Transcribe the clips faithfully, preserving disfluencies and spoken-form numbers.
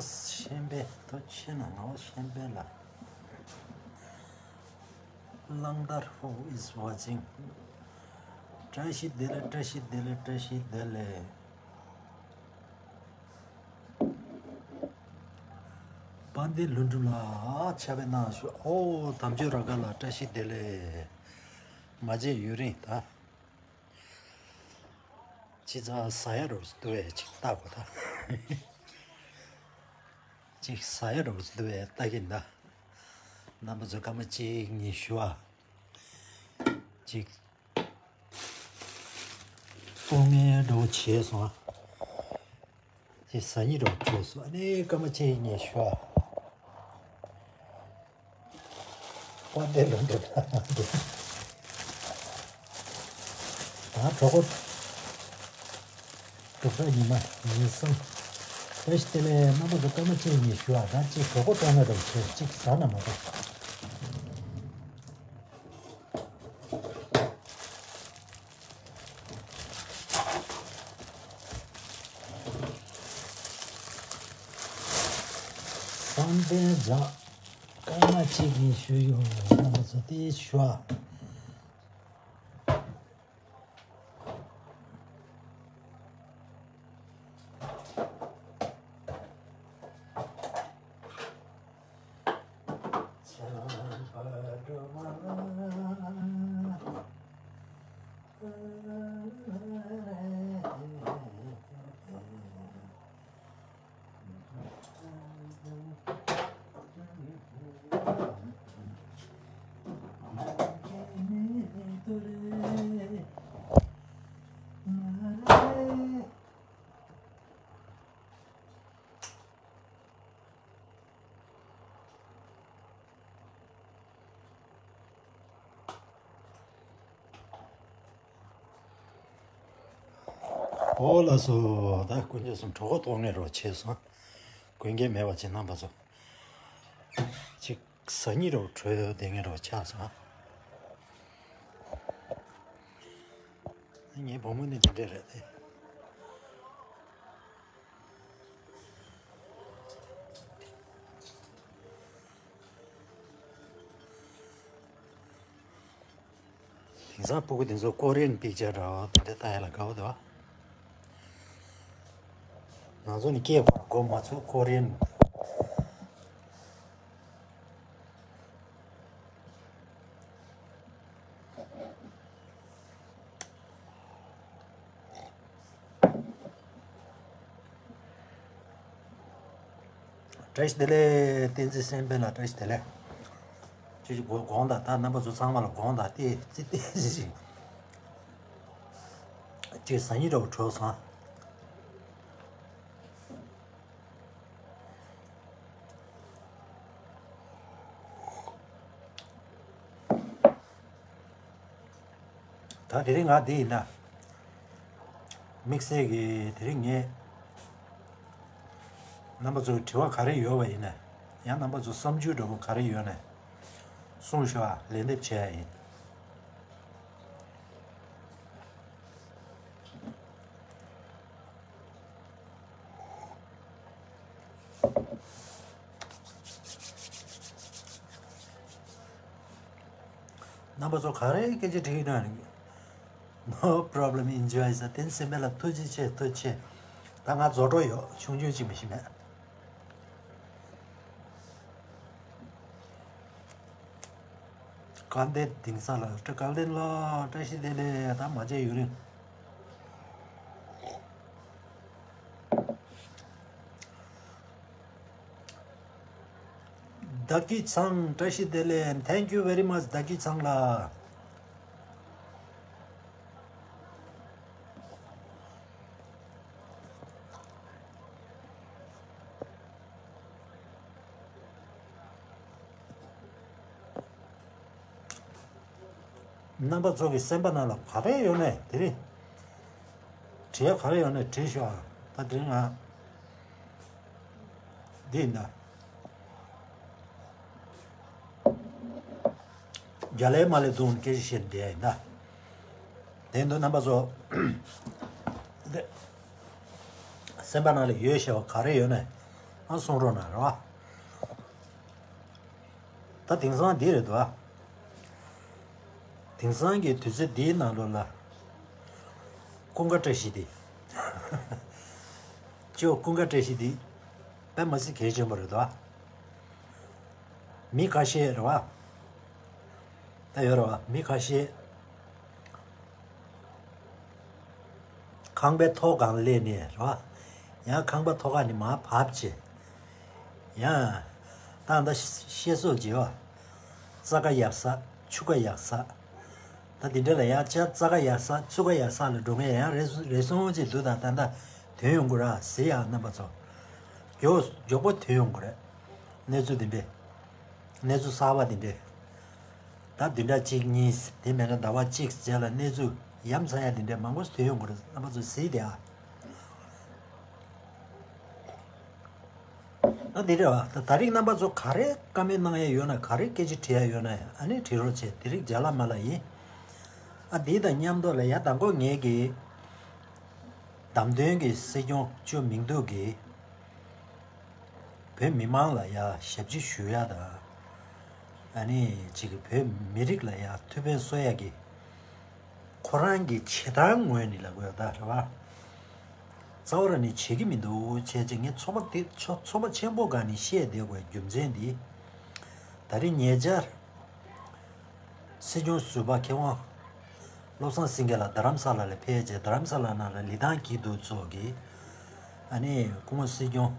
ཤན་པས་ཐུགས་ཆེ་ན་ངའོ་ཤན་པས་ལ། གླང་དར། Who is watching? བཀྲ་ཤིས་བདེ་ལེགས། བཀྲ་ཤིས་བདེ་ལེགས། བཀྲ་ཤིས་བདེ་ལེགས། དཔལ་ལྡན་ལྷུན་གྲུབ་ལགས་ཕྱག་དཔེ་གནང་ཞུ། ཨོ་དམ་ཆོས་ར་ག་ལ་བཀྲ་ཤིས་བདེ་ལེགས། མ་བརྗེད་ཡུན་རིང་ད། ཅི་ཙང་ཟ་ཡ་རོགས་སུ་བསྡུ་བས་ཅིག་ལྟ་དགོས་ད། ཅིག་ཟ་ཡ་རོགས་སུ་བསྡུ་བས་ལྟ་གིན་ད། རྣམ་པ་ཚོ་སྐར་མ་གཅིག་གཉིས་ཞུ་ཨ། ཅིག་ལྟོ་ངན་འདྲ་བོ་བྱས་སོང་ཨ། ཅིག་ཟ་སྙིང་འདྲ་བོ་བྱས་སོང་ཨ་ནི་སྐར་མ་གཅིག་གཉིས་ཞུ་ཨ། དཔལ་ལྡན་ལྷུན་གྲུབ། ད་གྲོགས་པོ། གྲོགས་པོ་ཉི་མ་ཉི་གསུམ། བཀྲ་ཤིས་བདེ་ལེགས། རྣམ་པ་ཚོ་སྐར་མ་གཅིག་གཉིས་ཞུ་ཨ། ད་ཅིག་གྲོགས་པོ་གཏོང་མེད་འགྲོ་བྱེད་ཅིག་ཟ་ན་མ་གཏོགས། བསམ་གཏན་འཇགས། སྐར་མ་གཅིག་གཉིས་ཞུ་ཡོང་རྣམ་པ་ཚོ་དེ་ཞུ་ཨ། ཨོ་ལགས་སོ། ད་དཀོན་མཆོག་གསུམ་གྲོད་ཁོག་ལྟོགས་ངེས་རོགས་བྱས་སོང་། དགོས་མཁན་མེད་པ་བྱེད་རྣམ་པ་ཚོ། ཅིག་ཟ་སྙིང་རོགས་བྲོས་བསྡད་ངེས་རོགས་ཆགས་སོང་། ངའི་བུ་མོ་ནི་དེ་འདྲས་རེད་དེ། དེང་སང་སྤུ་གུ་དེ་ཚོ་ཀོ་རི་ཡན་པིག་ཅར་འདྲ་བ་དེ་འདྲ་ལྟ་ཡ་ལ་དགའ་བོ་འདུག་ང་ཚོ་ནི་སྐྱེས་པར་མགོ་མ་ཚོས་ཀོ་རི་ཡན། བཀྲ་ཤིས་བདེ་ལེགས། བསྟན་འཛིན་སེམས་དཔའ་ལ་བཀྲ་ཤིས་བདེ་ལེགས། ཅི་ཞིག་དགོངས་དག་ད་རྣམ་པ་ཚོ་ཚང་མ་ལ་དགོངས་དག་ཏེ་ཙི་ཏེ་ཞིག་ཅིག་ཟ་སྙིང་འདྲ་བོ་བྲོས་སོང་། ད་དེ་རིང་ང་འདི་ཡིན་ན། དམིགས་བསལ་གྱི་དེ་རིང་ངས་རྣམ་པ་ཚོའི་དྲི་བ་ག་རེ་ཡོད་པ་ཡིན་ན། ཡང་རྣམ་པ་ཚོ་བསམ་ཚུལ་འདྲ་པོ་ག་རེ་ཡོད་ན། གསུངས་ཤོག་ཨ། ལན་འདེབས་བྱེད་ཡ་ཡིན། རྣམ་པ་ཚོ་ག་རེ་སྐད་ཆ་དྲིས་ན། No problem, enjoy ཟེར། བསྟན་སེམས་དཔའ་ལ་ཐུགས་རྗེ་ཆེ། ཐུགས་རྗེ་ཆེ། ད་ང་རྫོགས་འགྲོ་ཡོད། ཆུང་ཆུང་ཅིག་མི་ཤེས་མེད། སྐལ་ལྡན་དེང་སང་ལ་སྐལ་ལྡན་ལ་བཀྲ་ཤིས་བདེ་ལེགས། ད་མ་བརྗེད་ཡུན་རིང་། བདག་གི་ཚང་བཀྲ་ཤིས་བདེ་ལེགས། Thank you very much བདག་གི་ཚང་ལ། རྣམ་པ་ཚོ་གི་སེམས་པ་ནང་ལ་ག་རེ་ཡོད་ནས་དེ་རིང་། དྲི་ཡ་ག་རེ་ཡོད་ནས་དྲིས་ཤོག་ཨ། ད་དེ་རིང་ང་འདི་ཡིན་ད། རྒྱ་ལའི་མ་ལས་བརྡུངས་སྐད་ཆ་བཤད་བསྡད་ཡིན་ད། དེ་འདུག་རྣམ་པ་ཚོ། སེམས་པ་ནང་ལ་ཡོད་ཤེས་པ་ག་རེ་ཡོད་ནས། ཨ་གསུང་རོགས་གནང་རོགས། ད་དེང་སང་འདི་རེད་དོ། དེང་སང་གི་དུས་ཚོད་འདིའི་ནང་ལོགས་ལ། ཀུན་དགའ་བཀྲ་ཤིས་འདི། ཅོ་ཀུན་དགའ་བཀྲ་ཤིས་འདི། དཔེ་མ་སྲིད་གལ་ཆེན་པོ་རེད་དོ། མི་ཁ་ཤས་རེད་བ། ད་ཡོད་རེད་བ། མི་ཁ་ཤས། ཁང་པའི་ཐོག་སྒང་སླེབས་ནས་རེད་བ། ཡང་ཁང་པ་ཐོག་ཁ་ནས་མར་བབས་བྱས། ཡང་། ད་ད་བཤད་སྲོལ་བྱེད་བ། རྩྭ་ཁ་ཡར་ཟག་ཆུ་ཁ་ཡར་ཟག་ད་དེ་འདྲ་ལ་ཡང་ཅ་རྩྭ་ཁ་ཡར་ཟག་ཆུ་ཁ་ཡར་ཟག་ལ་འགྲོ་མཁན་ཡང་རེ་རེ་ཟུང་ཅིག་འདུག་ད་ད་ད་ཐོན་ཡོང་གི་རེད་ཟེར་ཡང་རྣམ་པ་ཚོ། མགྱོགས་མགྱོགས་པོ་ཐོན་ཡོང་གི་རེད། གནས་ཚུལ་འདི་འདྲས། གནས་ཚུལ་གསར་པ་འདི་འདྲས། ད་བདུན་ཕྲག་གཅིག་གཉིས་དེ་མེད་ན་ཟླ་བ་གཅིག་རྗེས་ལ་གནས་ཚུལ་ཡ་མཚན་ཡ་འདི་འདྲས་མང་པོ་ཐོན་ཡོང་གི་རེད། རྣམ་པ་ཚོ་གཟིགས་དེ་ཨ། ཨ་འདི་འདྲས་བ་ད་ད་རིང་རྣམ་པ་ཚོ་ག་རེ་བཀའ་མོལ་གནང་ཡ་ཡོད་ན་ག་རེ་སྐད་ཆ་དྲི་ཡ་ཡོད་ན་ཨ་ནི་དྲི་རོགས་བྱེད། དེ་རིང་རྒྱ་ལ་མ་ལ་ཡིན། ཨ་འདི་དང་མཉམ་དུ་ལ་ཡ་དང་པོ་ངེད་ཀྱི་བདམས་ཐོན་གྱི་སྲིད་སྐྱོང་ཅོ་མིང་འདུག་གི་བོད་མི་མང་ལ་ཡ་ཞབས་ཕྱི་ཞུ་ཡ་དང་། ཨ་ནི་གཅིག་གི་བོད་མི་རིགས་ལ་ཡ་ཐུགས་ཕན་གསོ་ཡ་གི་ཁོ་རང་གི་བྱེད་སྟངས་ངོས་ནས་ལབ་དགོས་ད་རེད་བ། རྩ་བ་རང་ནས་བྱེད་ཀྱི་མི་འདུག་བྱས་ཙང་ངས་ཚོགས་པ་དེ་ཚོགས་ཚོགས་པ་ཆེན་པོ་སྒང་ནས་བཤད་བསྡད་དགོས་རྒྱུ་མཚན་འདི། ད་རིང་ཉེ་ཆར། སྲིད་སྐྱོང་ཟུར་པ་མཁས་དབང་བློ་བཟང་སེང་གེ་ལགས་རྡ་རམ་ས་ལ་ལ་ཕེབས་རྗེས་རྡ་རམ་ས་ལ་ནང་ལ་ལི་ཐང་སྐྱིད་སྡུག་ཚོགས་ཀྱིས་ཨ་ནི་སྐུ་ངོ་སྲིད་སྐྱོང་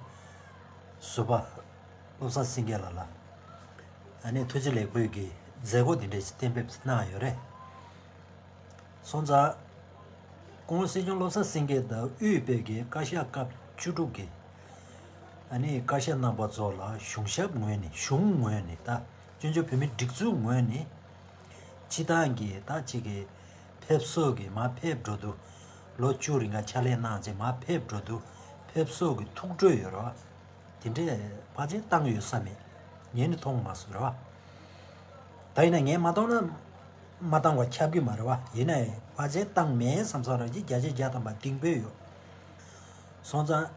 ཟུར་པ་བློ་བཟང་སེང་གེ་ལགས་ལ་ཨ་ནི་ཐུགས་རྗེ་ལེགས་འབུལ་གྱི་མཛད་སྒོ་འདི་འདྲ་ཞིག་གཏན་འབེབས་གནང་ཡོད་རེད། སོང་ཙང་། སྐུ་ངོ་སྲིད་སྐྱོང་བློ་བཟང་སེང་གེ་དང་དབུས་པའི་གི་བཀའ་ཤག་སྐབས་བཅུ་དྲུག་གི་ཨ་ནི་བཀའ་ཤག་རྣམ་པ་ཚོ་ལ་གཞུང་ཞབས་ངོས་ནས་གཞུང་ངོས་ནས་ད་བཙན་བྱོལ་བོད་མིའི་སྒྲིག་འཛུགས་ངོས་ནས་སྤྱི་བཏང་གི་ད་ཅིག་གི་ཕེབས་བསུ་གི་མར་ཕེབས་འགྲོ་དུས་ལོ་བཅུ་རིང་ག་ཕྱག་ལས་གནང་རྗེས་མར་ཕེབས་འགྲོ་དུས་ཕེབས་བསུ་གི་ཐུགས་སྤྲོ་ཡོད་རེད་བ། དེ་འདྲས་ཕལ་ཆེར་བཏང་ཡོད་ས་མེད། ངས་ནི་མཐོང་མ་སོང་རེད་བ། ད་ཡིན་ན་ངས་མ་མཐོང་ན་མ་བཏང་བ་ཁྱབ་ཀྱི་མ་རེད་བ། ཡིན་ན་ཡང་ཕལ་ཆེར་བཏང་མེད་བསམ་བསམ་རང་གིས་བརྒྱ་ཆ་བརྒྱ་ཐམ་པ་གཏིང་སྤོས་ཡོད། སོང་ཙང་།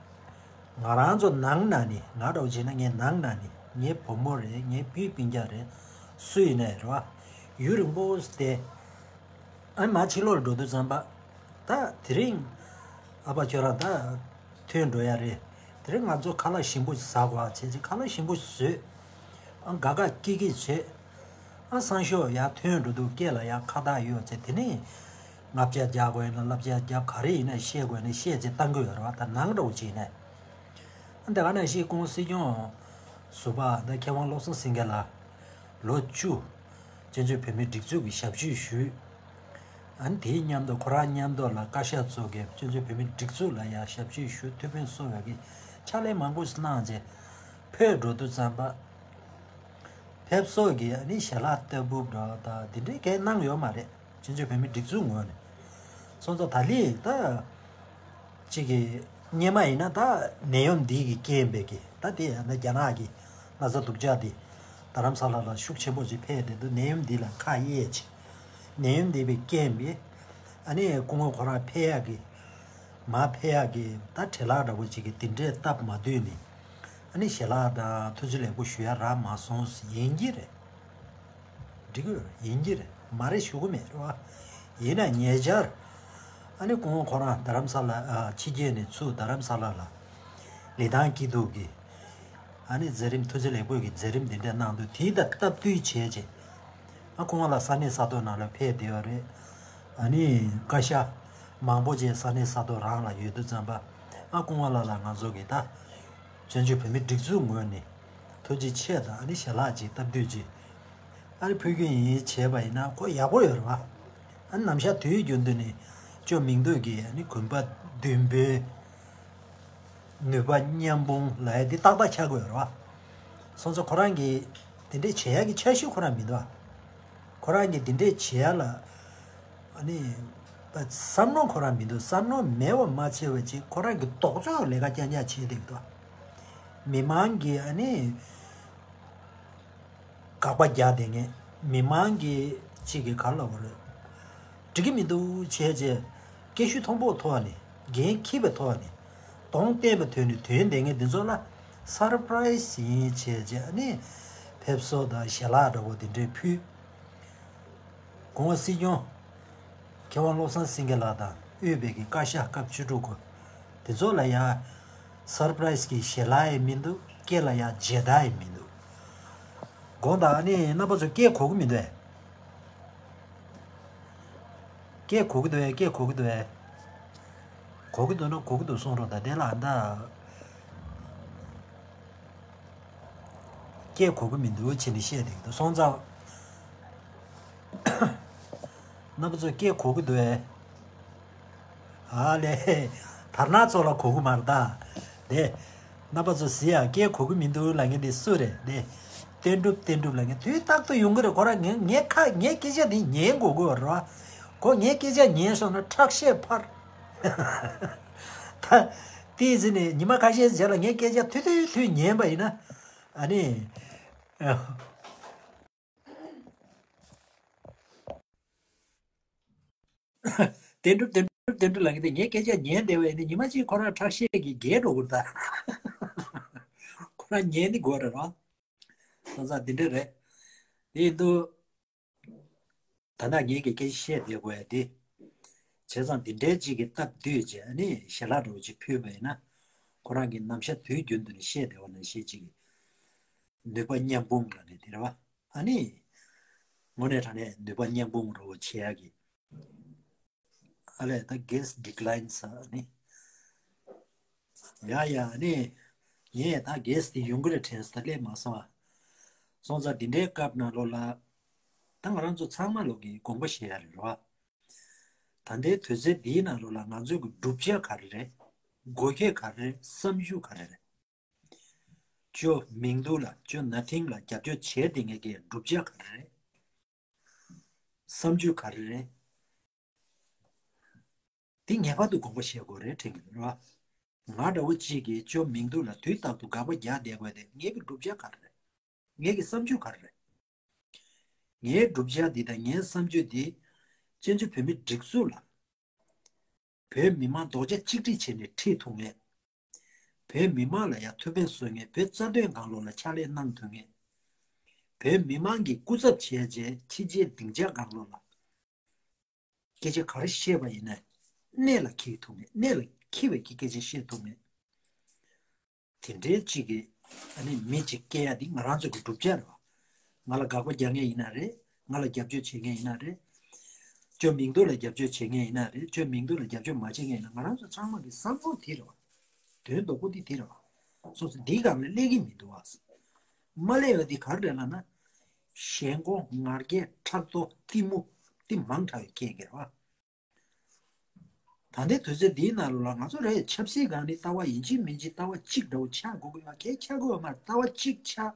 ང་རང་ཚོ་ནང་ན་ནི་ང་འདྲ་བོ་བྱས་ན་ངའི་ནང་ན་ནི་ངའི་བུ་མོ་རེད། ངའི་བུའི་སྤུན་ཀྱག་རེད། སུ་ཡིན་ན་ཡང་རེད་བ། ཡུན་རིང་པོ་བསྡད། ཨ་ནི་མར་ཕྱི་ལོགས་ལ་འགྲོ་དུས་ཙམ་པ། ད་དེ་རིང་ཨ་ཕ་ཁྱོད་རང་ད་ཐོན་འགྲོ་ཡ་རེད། དེ་རིང་ང་ཚོ་ཁ་ལག་ཞིམ་པོ་ཞིག་ཟ་དགོས་ཨ་བྱས་ཚེ་ཁ་ལག་ཞིམ་པོ་ཞིག་བཟོས། ཨ་དགའ་དགའ་སྐྱིད་སྐྱིད་བྱས། ཨ་སང་ཞོགས་ཡར་ཐོན་འགྲོ་དུས་སྐེ་ལ་ཡར་ཁ་བཏགས་ཡོད་ཚེ་དེ་ནས་ལྔ་བརྒྱ་རྒྱག་དགོས་ཡིན་ན་ལྔ་བརྒྱ་རྒྱབ། ག་རེ་ཡིན་ན་བཤད་དགོས་ན་བཤད་ཚེ་བཏང་གི་ཡོད་རེད་བ། ད་ནང་འདྲ་བོ་བྱས་ནས། ཨ་དེ་ག་ནང་བཞིན་སྐུ་ངོ་སྲིད་སྐྱོང་ཟུར་པ་ད་མཁས་དབང་བློ་བཟང་སེང་གེ་ལགས་ལོ་བཅུ། བཙན་བྱོལ་བོད་མིའི་སྒྲིག་འཛུགས་ཀྱི་ཞབས་ཕྱི་ཞུས། ཨ་ནི་དེའི་མཉམ་དུ་ཁོ་རང་མཉམ་དུ་ལ་བཀའ་ཤག་ཚོ་གིས་བཙན་བྱོལ་བོད་མིའི་སྒྲིག་འཛུགས་ལ་ཡང་ཞབས་ཕྱི་ཞུ་ཐུགས་ཕན་གསོ་བའི་གི་ཕྱག་ལས་མང་པོ་ཞིག་གནང་རྗེས་ཕེབས་འགྲོ་དུས་ཙམ་པ། ཕེབས་བསུ་གི་ཨ་ནི་ཞལ་ལག་ལྟ་སྦུབ་འདྲ་ད་འདི་འདྲའི་གས་གནང་ཡོད་མ་རེད། བཙན་བྱོལ་བོད་མིའི་སྒྲིག་འཛུགས་ངོས་ནས། སོང་ཙང་ད་ལི་ད། གཅིག་གི་སྙེ་མ་ཡིན་ན་ད་ནད་ཡམས་འདི་གི་རྐྱེན་པས་གི་ད་དེ་ཡང་ན་རྒྱ་ནག་གི་ན་ཚ་སྡུག་ཅག་འདི་རྡ་རམ་ས་ལ་ལ་ཤུགས་ཆེན་པོ་ཅིག་ཕེབས་བསྡད་འདུག་ནད་ཡམས་འདི་ལ་ཁ་གཡེལ་ཅིག་ནད་ཡམས་འདི་བའི་རྐྱེན་པས་ཨ་ནི་སྐུ་ངོ་ཁོ་རང་ཕེབས་ཡག་གི་མ་ཕེབས་ཡག་གི་ད་བྲེལ་ལག་འདྲ་བོ་ཅིག་གི་འདི་འདྲས་སྟབས་མ་བདེ་ནི་ཨ་ནི་ཞལ་ལག་དང་ཐུགས་རྗེ་ལེགས་པོ་ཞུ་ཡ་རག་མ་སོང་ཡིན་གྱི་རེད། འགྲིག་གི་ཡོད་རེད། ཡིན་གྱི་རེད། མ་རེད་ཞུ་གི་མེད་རེད་བ། ཡིན་ན་ཉེ་ཆར་ཨ་ནི་སྐུ་ངོ་ཁོ་རང་རྡ་རམ་ས་ལ་ཨ་ཕྱི་རྒྱལ་ནས་ཚུར་རྡ་རམ་ས་ལ་ལ་ལི་ཐང་སྐྱིད་སྡུག་གི་ཨ་ནི་མཛད་རིམ་ཐུགས་རྗེ་ལེགས་འབུལ་གྱི་མཛད་རིམ་འདི་འདྲ་གནང་དུས་དེའི་དང་སྟབས་བསྟུན་བྱས་རྗེས་ཨ་སྐུ་ངོ་ལ་ས་གནས་ས་ཐོག་ནང་ལ་ཕེབས་བསྡད་ཡོད་རེད། ཨ་ནི་བཀའ་ཤག་མང་པོ་ཅིག་ས་གནས་ས་ཐོག་རང་ལ་ཡོད་དུས་ཙམ་པ་ཨ་སྐུ་ངོ་ལ་ལ་ང་ཚོ་གི་ད་བཙན་བྱོལ་བོད་མི་སྒྲིག་འཛུགས་ངོས་ནས། ཐུགས་རྗེ་ཆེ་དང་ཨ་ནི་ཞལ་ལག་ཅིག་སྟབས་བསྟུན་ཅིག་ཨ་ནི་ཕུལ་རྒྱུ་ཡིན་བྱས་པ་ཡིན་ན་ཁོ་ཡག་པོ་ཡོད་རེད་བ། ཨ་ནི་ནམ་ཞག་དུས་རྒྱུན་དུ་ནི་ཅོ་མིང་འདུག་གི་ཨ་ནི་གུས་པ་བདུན་པོའི་ནུས་པ་མཉམ་སྤུངས་ལབ་ཡ་འདི་ཏག་ཏག་ཆགས་ཀྱི་ཡོད་རེད་བ། སོང་ཙང་ཁོ་རང་གིས་དེ་འདྲས་བྱེད་ཡ་གི་འཆར་གཞི་ཁོ་རང་མི་འདུག་བ། ཁོ་རང་གིས་དེ་འདྲས་བྱེད་ཡ་ལ་ཨ་ནི་བསམ་བློ་ཁོ་རང་མི་འདུག་བསམ་བློ་མེད་པ་མ་ཚད་པ་ཅིག་ཁོ་རང་གི་ལྡོག་ཕྱོགས་ལས་ཀ་རྐྱང་རྐྱང་བྱེད་བསྡད་ཀྱི་འདུག་མི་མང་གིས་ཨ་ནི་དགག་པ་རྒྱག་བསྡད་མཁན། མི་མང་གིས་གཅིག་གིས་ག་རེ་ལབ་དགོས་རེད། འགྲིག་གི་མི་འདུག་བྱས་རྗེས་སྐད་ཤུགས་མཐོན་པོ་ཐོག་ནས་འགན་འཁྱེར་བའི་ཐོག་ནས་གདོང་བསྟན་པའི་དོན་ནས་དོན་བསྡད་མཁན་འདི་ཚོ་ལ་ སར་པ་རའི་སི་ཡིན་བྱས་རྗེས་ནི་ཕེབས་བསུ་དང་ཞལ་ལག་འདྲ་བོ་དེ་འདྲས་ཕུལ། གོང་མ་སྲིད་སྐྱོང་མཁས་དབང་བློ་བཟང་སེང་གེ་ལགས་དང་དབུས་པའི་གི་བཀའ་ཤག་སྐབས་བཅུ་དྲུག་གོ། དེ་ཚོ་ལ་ཡང་སར་པ་རའི་སི་གི་ཞལ་ལག་ཡང་མི་འདུག་སྐེ་ལ་ཡང་མཇལ་དར་ཡང་མི་འདུག་དགོངས་དག་ཨ་ནི་རྣམ་པ་ཚོ་སྐད་གོ་གི་མི་འདུག་ཨེ། སྐད་གོ་གི་འདུག་ཨེ། སྐད་གོ་གི་འདུག་ཨེ། གོ་གི་འདུག་ན་གོ་གི་འདུག་གསུང་རོགས་དང་དེ་ལ་ཨ་ད། སྐད་གོ་གི་མི་འདུག་བྱས་ནས་བཤད་བསྡད་ཀྱི་འདུག་སོང་ཙང་། རྣམ་པ་ཚོ་སྐད་གོ་གི་འདུག་ཨེ། ཨ་ལས། དར་ནག་ཚོ་ལ་གོ་གི་མ་རེད་ད། དེ། རྣམ་པ་ཚོ་གཟིགས་ཡ་སྐད་གོ་གི་མི་འདུག་ལབ་མཁན་དེ་སུ་རེད་དེ། བསྟན་གྲུབ་བསྟན་གྲུབ་ལབ་མཁན་དུས་རྟག་ཏུ་ཡོང་གི་རེད་ཁོ་རང་ངས་ངས་ཁ་ངའི་སྐད་ཆ་དེ་ཉན་དགོས་ཀྱི་ཡོད་རེད་བ། ཁོ་ངའི་སྐད་ཆ་ཉན་སོང་ན་ཁྲག་ཤེད་འཕར། ད། དེའི་ཚེ་ནས་ཉི་མ་ཁ་ཤས་རྗེས་ལ་ངའི་སྐད་ཆ་ཐུང་ཐུང་ཐུང་ཉན་པ་ཡིན་ན། ཨ་ནི། བསྟན་གྲུབ་བསྟན་གྲུབ་བསྟན་གྲུབ་ལབ་མཁན་དེ་ངའི་སྐད་ཆ་ཉན་བསྡད་པ་ཡིན་ན་ཉི་མ་གཅིག་ཁོ་རང་ཁྲག་ཤེད་ཀྱིས་རྒྱས་འགྲོ་གི་རེད་ད། ཁོ་རང་ཉན་ནི་དགོས་རེད་རོ། ས་ས་འདི་འདྲ་རེད། དེ་ཡིན་དུས། ད་ལྟ་ངེད་ཀྱིས་སྐད་ཆ་བཤད་བསྡད་དགོས་ཡ་དེ། བྱས་ཙང་འདི་འདྲའི་གཅིག་གི་སྟབས་བདེ་བྱས་ཨ་ནི་ཞལ་ལག་འདྲ་བོ་ཅིག་ཕུལ་བ་ཡིན་ན། ཁོ་རང་གི་ནམ་ཞག་དུས་རྒྱུན་དུ་ནས་བཤད་བསྡད་པ་ནང་བཞིན་གཅིག་གི། ནུས་པ་མཉམ་སྤུངས་ལབ་ནས་དེ་རེད་བ། ཨ་ནི། དངོས་གནས་དྲང་གནས་ནུས་པ་མཉམ་སྤུངས་འདྲ་བོ་བྱེད་ཡ་གི། ཨ་ལས་ད་gas decline ས་ནི། ཡ་ཡ་ནི། ངས་ད་gas དེ་ཡོང་གི་རེད་དྲན་སོང་ད་སླེབས་མ་སོང་ཨ། སོང་ཙང་འདི་འདྲའི་སྐབས་ནང་ལོགས་ལ། ད་ང་རང་ཚོ་ཚང་མ་ལོག་གི་དགོངས་པ་བཞེས་ཡ་རེད་རོ། ད་ལྟའི་དུས་ཚོད་འདིའི་ནང་ལོགས་ལ་ང་ཚོ་གི་བསྒྲུབ་བྱ་ག་རེ་རེད། དགོས་གལ་ག་རེ་རེད། བསམ་ཚུལ་ག་རེ་རེད། ཅོ་མིང་འདུག་ལ་ཅོ་nothing ལ་རྒྱབ་སྐྱོར་བྱས་བསྡད་མཁན་གྱི་བསྒྲུབ་བྱ་ག་རེ་རེད། བསམ་ཚུལ་ག་རེ་རེད། འདི་ངེས་པར་དུ་དགོངས་པ་བཞེས་དགོས་རེད་དྲན་གྱི་འདུག་ར། ང་འདྲ་བོ་གཅིག་གིས་ཅོ་མིང་འདུག་ལ་དུས་རྟག་ཏུ་དགག་པ་རྒྱག་བསྡད་དགོས་ཏེ་ངེད་ཀྱི་བསྒྲུབ་བྱ་ག་རེ་རེད། ངེད་ཀྱི་བསམ་ཚུལ་ག་རེ་རེད། ངའི་བསྒྲུབ་བྱ་འདི་དང་ངའི་བསམ་ཚུལ་འདི། བཙན་བྱོལ་བོད་མིའི་སྒྲིག་འཛུགས་ལ། བོད་མི་མང་རྡོག་རྩ་གཅིག་སྒྲིལ་བྱས་ནས་ཁྲིད་ཐུབ་མཁན། བོད་མི་མང་ལ་ཡང་ཐུགས་ཕན་གསོས་མཁན། བོད་རྩ་དོན་སྒང་ལོགས་ལ་ཕྱག་ལས་གནང་ཐུབ་མཁན། བོད་མི་མང་གི་སྐུ་ཚབ་བྱས་རྗེས་ཕྱི་རྒྱལ་སྡིངས་ཆ་སྒང་ལོགས་ལ། སྐད་ཆ་ག་རེ་བཤད་པ་ཡིན་ན། གནད་ལ་འཁེལ་ཐུབ་མཁན། གནད་ལ་འཁེལ་བའི་གི་སྐད་ཆ་བཤད་ཐུབ་མཁན། དེ་འདྲའི་གཅིག་གིས་ཨ་ནི་མི་གཅིག་སྐྱེ་ཡ་འདི་ང་རང་ཚོ་གི་བསྒྲུབ་བྱ་རེད་བ། ང་ལ་དགག་པ་རྒྱག་མཁན་ཡིན་ན་རེད། ང་ལ་རྒྱབ་སྐྱོར་བྱེད་མཁན་ཡིན་ན་རེད། ཅོ་མིང་འདུག་ལ་རྒྱབ་སྐྱོར་བྱེད་མཁན་ཡིན་ན་རེད། ཅོ་མིང་འདུག་ལ་རྒྱབ་སྐྱོར་མ་བྱེད་མཁན་ཡིན་ན་ང་རང་ཚོ་ཚང་མ་གི་བསམ་བློ་དེ་རེད་བ། དོན་རྡོག་པོ་འདི་དེ་རེད་བ། སོ་སོ་འདིའི་སྒང་ལ་སླེབས་ཀྱི་མི་འདུག་བ། མ་སླེབས་པ་འདི་ག་རེ་རེད་ལབ་ན། ཞེན་ཁོག་ངར་སྐད་ཕྲག་དོག་གཏི་མུག་འདི་མང་དྲགས་ཡོད་མཁན་གྱི་རེད་བ། ད་ལྟའི་དུས་ཚོད་འདིའི་ནང་ལོགས་ལ་ང་ཚོ་རེད་ཆབ་སྲིད་སྒང་ནས་ལྟ་བ་ཡིན་གཅིག་མིན་གཅིག་ལྟ་བ་གཅིག་འདྲ་བོ་ཆགས་དགོས་ཀྱི་ཡོད་གལ་ཆགས་ཀྱི་ཡོད་མ་རེད། ལྟ་བ་གཅིག་ཆགས།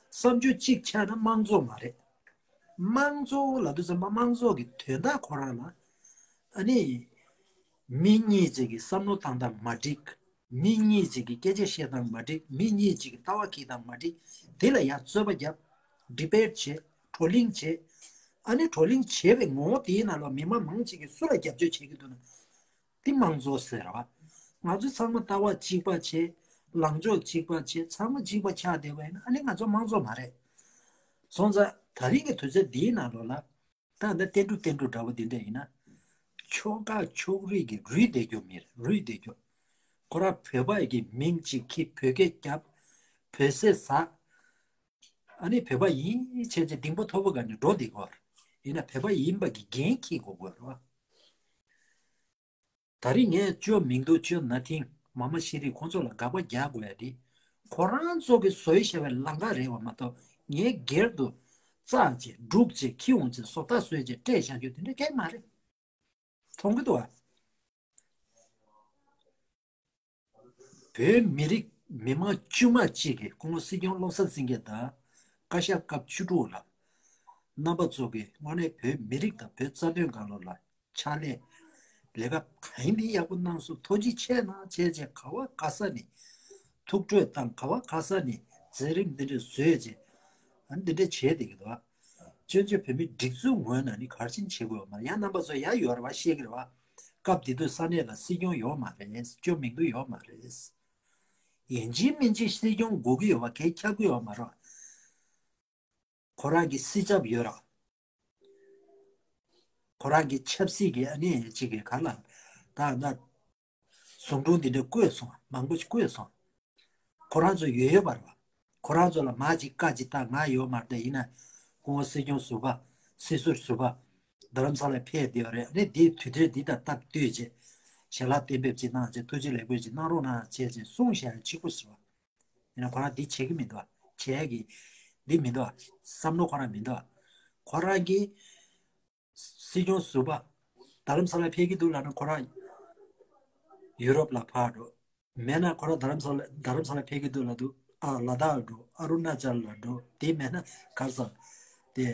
བསམ་ཚུལ་གཅིག་ཆགས་ན་དམངས་གཙོ་མ་རེད། དམངས་གཙོ་ལབ་དུས་ཙམ་པ་དམངས་གཙོ་གི་དོན་དག་ཁོ་རང་ལ་ཨ་ནི་མི་གཉིས་ཅིག་གི་བསམ་བློ་བཏང་སྟངས་མ་འགྲིག་མི་གཉིས་ཅིག་གི་སྐད་ཆ་བཤད་སྟངས་མ་འགྲིག་མི་གཉིས་ཅིག་གི་ལྟ་བ་འཁྱེར་སྟངས་མ་འགྲིག་དེ་ལ་ཡང་རྩོད་པ་བརྒྱབ། debate བྱེད། བགྲོ་གླེང་བྱེད། ཨ་ནི་བགྲོ་གླེང་བྱེད་པའི་ངོ་བོ་དེའི་ནང་ལ་མི་མང་མང་ཆེ་གིས་སུ་ལ་རྒྱབ་སྐྱོར་བྱེད་ཀྱི་འདུག་ན། དེ་དམངས་གཙོ་ཟེར་བ། ང་ཚོ་ཚང་མ་ལྟ་བ་གཅིག་པ་བྱེད། ལངས་ཕྱོགས་གཅིག་པ་བྱེད། ཚང་མ་གཅིག་པ་ཆགས་བསྡད་པ་ཡིན་ན་ཨ་ནི་ང་ཚོ་དམངས་གཙོ་མ་རེད། སོང་ཙང་ད་རིང་གི་དུས་ཚོད་འདིའི་ནང་ལོགས་ལ། ད་ལྟ་བསྟན་འགྲོ་བསྟན་འགྲོ་འདྲ་བོ་འདི་འདྲ་ཡིན་ན། ཕྱོགས་ཁག་ཕྱོགས་རིས་ཀྱི་རུས་བསྡད་རྒྱུ་མེད། རུས་བསྡད་རྒྱུ། ཁོ་རང་བོད་པ་ཡི་གི་མིང་གཅིག་འཁྱེར་བོད་སྐད་རྒྱབ། བོད་ཟས་ཟ། ཨ་ནི་བོད་པ་ཡིན་བྱས་བྱས་གདིང་པ་མཐོ་པོ་ག་ནས་འགྲོ་བསྡད་དགོས། ཡིན་ན་བོད་པ་ཡིན་པ་གི་འགན་འཁྱེར་དགོས་དགོས་རེད་བ། ད་རིང་ངས་ཅོ་མིང་འདུག་ཅོ་ན་ཐིང་མ་མ་ཤེས་རིག་ཁོང་ཚོ་ལ་དགག་པ་རྒྱག་དགོས་ཡ་དེ། ཁོ་རང་ཚོ་གི་བཟོས་བཞག་པའི་ལམ་ཁ་རེད་བ་མ་གཏོགས་ངས་སྒེར་དུ་བཙག་བྱས་སྒྲུག་བྱས་ཁྱི་འོང་བྱས་བཟོ་ལྟ་བཟོས་བྱས་སྤྲད་བཞག་རྒྱུ་དེ་འདྲ་གང་ཡང་མ་རེད། མཐོང་གི་འདུག་བ། བོད་མི་རིགས་མི་མང་དཀྱུས་མ་གཅིག་གིས་སྐུ་ངོ་སྲིད་སྐྱོང་བློ་བཟང་སེང་གེ་དང་བཀའ་ཤག་སྐབས་བཅུ་དྲུག་ལ་རྣམ་པ་ཚོ་གིས་དངོས་གནས་བོད་མི་རིགས་དང་བོད་རྩ་དོན་སྒང་ལོགས་ལ་ཕྱག་ལས་ལས་ཀ་གང་ཡིན་ཡག་པོ་གནང་སོང་། ཐུགས་རྗེ་ཆེ་གནང་བྱས་བྱས་ག་བ་ག་ས་ནས་ཐུགས་སྤྲོད་དང་ག་བ་ག་ས་ནས་མཛད་རིམ་འདི་འདྲ་བཟོས་བྱས་ཨ་འདི་འདྲ་བྱས་བསྡད་ཀྱི་འདུག་ཨ། བཙན་བྱོལ་བོད་མིའི་སྒྲིག་འཛུགས་ངོས་ནས་ནི་ག་རེ་བྱས་ནས་བྱེད་དགོས་ཡོད་མ་རེད། ཡང་རྣམ་པ་ཚོ་ཡར་ཡོད་རེད་བ། ཤེས་ཀྱི་རེད་བ། སྐབས་དེ་དུས་ས་གནས་ལ་སྲིད་སྐྱོང་ཡོད་མ་རེད། ཅོ་མིང་འདུག་ཡོད་མ་རེད། ཡིན་གཅིག་མིན་གཅིག་སྲིད་སྐྱོང་དགོས་ཀྱི་ཡོད་པ་གས་ཁྱབ་ཀྱི་ཡོད་མ་རེད། ཁོ་རང་གི་སྲིད་ཚབ་ཡོད་ར། ཁོ་རང་གི་ཆབ་སྲིད་ཀྱི་ཨ་ནི་གཅིག་གི་ག་ལ་ད་ད་ཟུང་དྲུང་འདི་འདྲ་བསྐོས་སོང་། མང་པོ་ཞིག་བསྐོས་སོང་། ཁོ་རང་ཚོ་ཡོད་ཡོད་པ་རེད་བ། ཁོ་རང་ཚོ་ལ་མ་ཅིག་བཀའ་ཅིག་བཏང་ང་ཡོད་མ་རེད། ཡིན་ན་སྐུ་ངོ་སྲིད་སྐྱོང་ཟུར་པ། སྲིད་ཟུར་ཟུར་པ། རྡ་རམ་ས་ལ་ཕེབས་བསྡད་ཡོད་རེད། ཨ་ནི་འདི་དུས་དེབ་འདི་དང་སྟབས་བསྟུན་བྱས། ཞལ་ལག་གཏན་འབེབས་ཅིག་གནང་བྱས། ཐུགས་རྗེ་ལེགས་འབུལ་ཅིག་གནང་རོགས་གནང་བྱས་བྱས་གསུངས་བཞག་ཡ་གཅིག་པུ་ཟེར་བ། ཡིན་ན་ཁོ་རང་འདི་བྱེད་ཀྱི་མི་འདུག་བ། བྱེད་ཀྱི་འདི་མི་འདུག་བ། བསམ་བློ་ཁོ་རང་མི་འདུག་བ། ཁོ་རང་གི་སྲིད་སྐྱོང་ཟུར་པ། རྡ་རམ་ས་ལ་ཕེབས་ཀྱི་འདུག་ལབ་ན་ཁོ་རང་ཡུ་རོབ་ལ་ཕར་འགྲོ། མེད་ན་ཁོ་རང་རྡ་རམ་ས་ལ་རྡ་རམ་ས་ལ་ཕེབས་ཀྱི་འདུག་ལབ་འདུག་ཨ་ལ་དྭགས་འགྲོ། ཨ་རུ་ན་ཅལ་ལ་འགྲོ། དེ་མེད་ན་ག་རེ་ཟེར། དེ་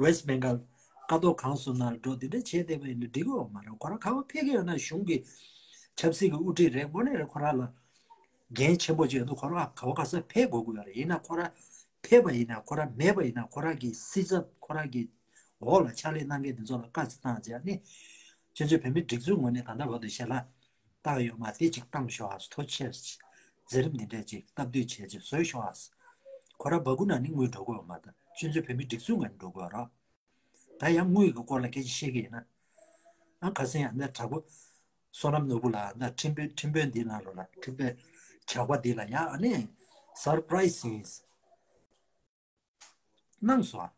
ཝེ་སི་བེང་གལ་ཀ་ཏོག་གང་སོང་ན་འགྲོ། དེ་འདྲ་བྱས་བསྡད་པ་ཡིན་ན་འགྲིག་གི་ཡོད་མ་རེད། ཁོ་རང་ག་པར་ཕེབས་ཀྱི་ཡོད་ན་གཞུང་གི་ཆབ་སྲིད་ཀྱི་དབུ་ཁྲིད་རེད། དངོས་གནས་རེད། ཁོ་རང་ལ་འགན་ཆེན་པོ་ཅིག་ཡོད་འདུག་ཁོ་རང་ག་པར་ག་ས་ཕེབས་དགོས་ཀྱི་ཡོད་རེད། ཡིན་ན་ཁོ་རང་ཕེབས་པ་ཡིན་ན། ཁོ་རང་མེད་པ་ཡིན་ན། ཁོ་རང་གི་སྲིད་ཚབ། ཁོ་རང་གི་འོག་ལ་ཕྱག་ལས་གནང་མཁན་དེ་ཚོ་ལ་བཀའ་ཅིག་བཏང་བྱས་ནས་ཆོས་རྒྱལ་བོད་མིའི་སྒྲིག་འཛུགས་ངོས་ནས་ད་ལྟ་བར་དུ་ཞལ་ལག་བཏང་ཡོད་མ་རེད། དེ་ཅིག་བཏང་ཤོག་ཨ། ཐུགས་རྗེ་ཆེ། མཛད་རིམ་འདི་འདྲས་ཅིག་སྟབས་བསྟུན་བྱས་ཅིག་བཟོས་ཤོག་ཨ། ཁོ་རང་སྦ་ཁུག་ནང་ནས་དངུལ་འགྲོ་གི་ཡོད་མ་རེད། ཆོས་རྒྱལ་བོད་མིའི་སྒྲིག་འཛུགས་ངོས་ནས་འགྲོ་གི་ཡོད་རེད། ད་ཡང་དངུལ་གྱི་སྐོར་ལ་སྐད་ཆ་བཤད་ཀྱི་ཡིན་ན། ཨ་ཁ་སང་ཡང་འདི་དྲག་པོ་བསོད་ནམས་ནོར་བུ་ལགས་འདི་ཁྲིམས་དཔོན་ཁྲིམས་དཔོན་འདི་ནང་ལོགས་ལ། ཁྲིམས་དཔོན་ཇག་པ་འདི་ལ་ཡང་ཨ་ནི་སར་པ་རའི་སི་ཡིན་གནང་སོང་ཨ།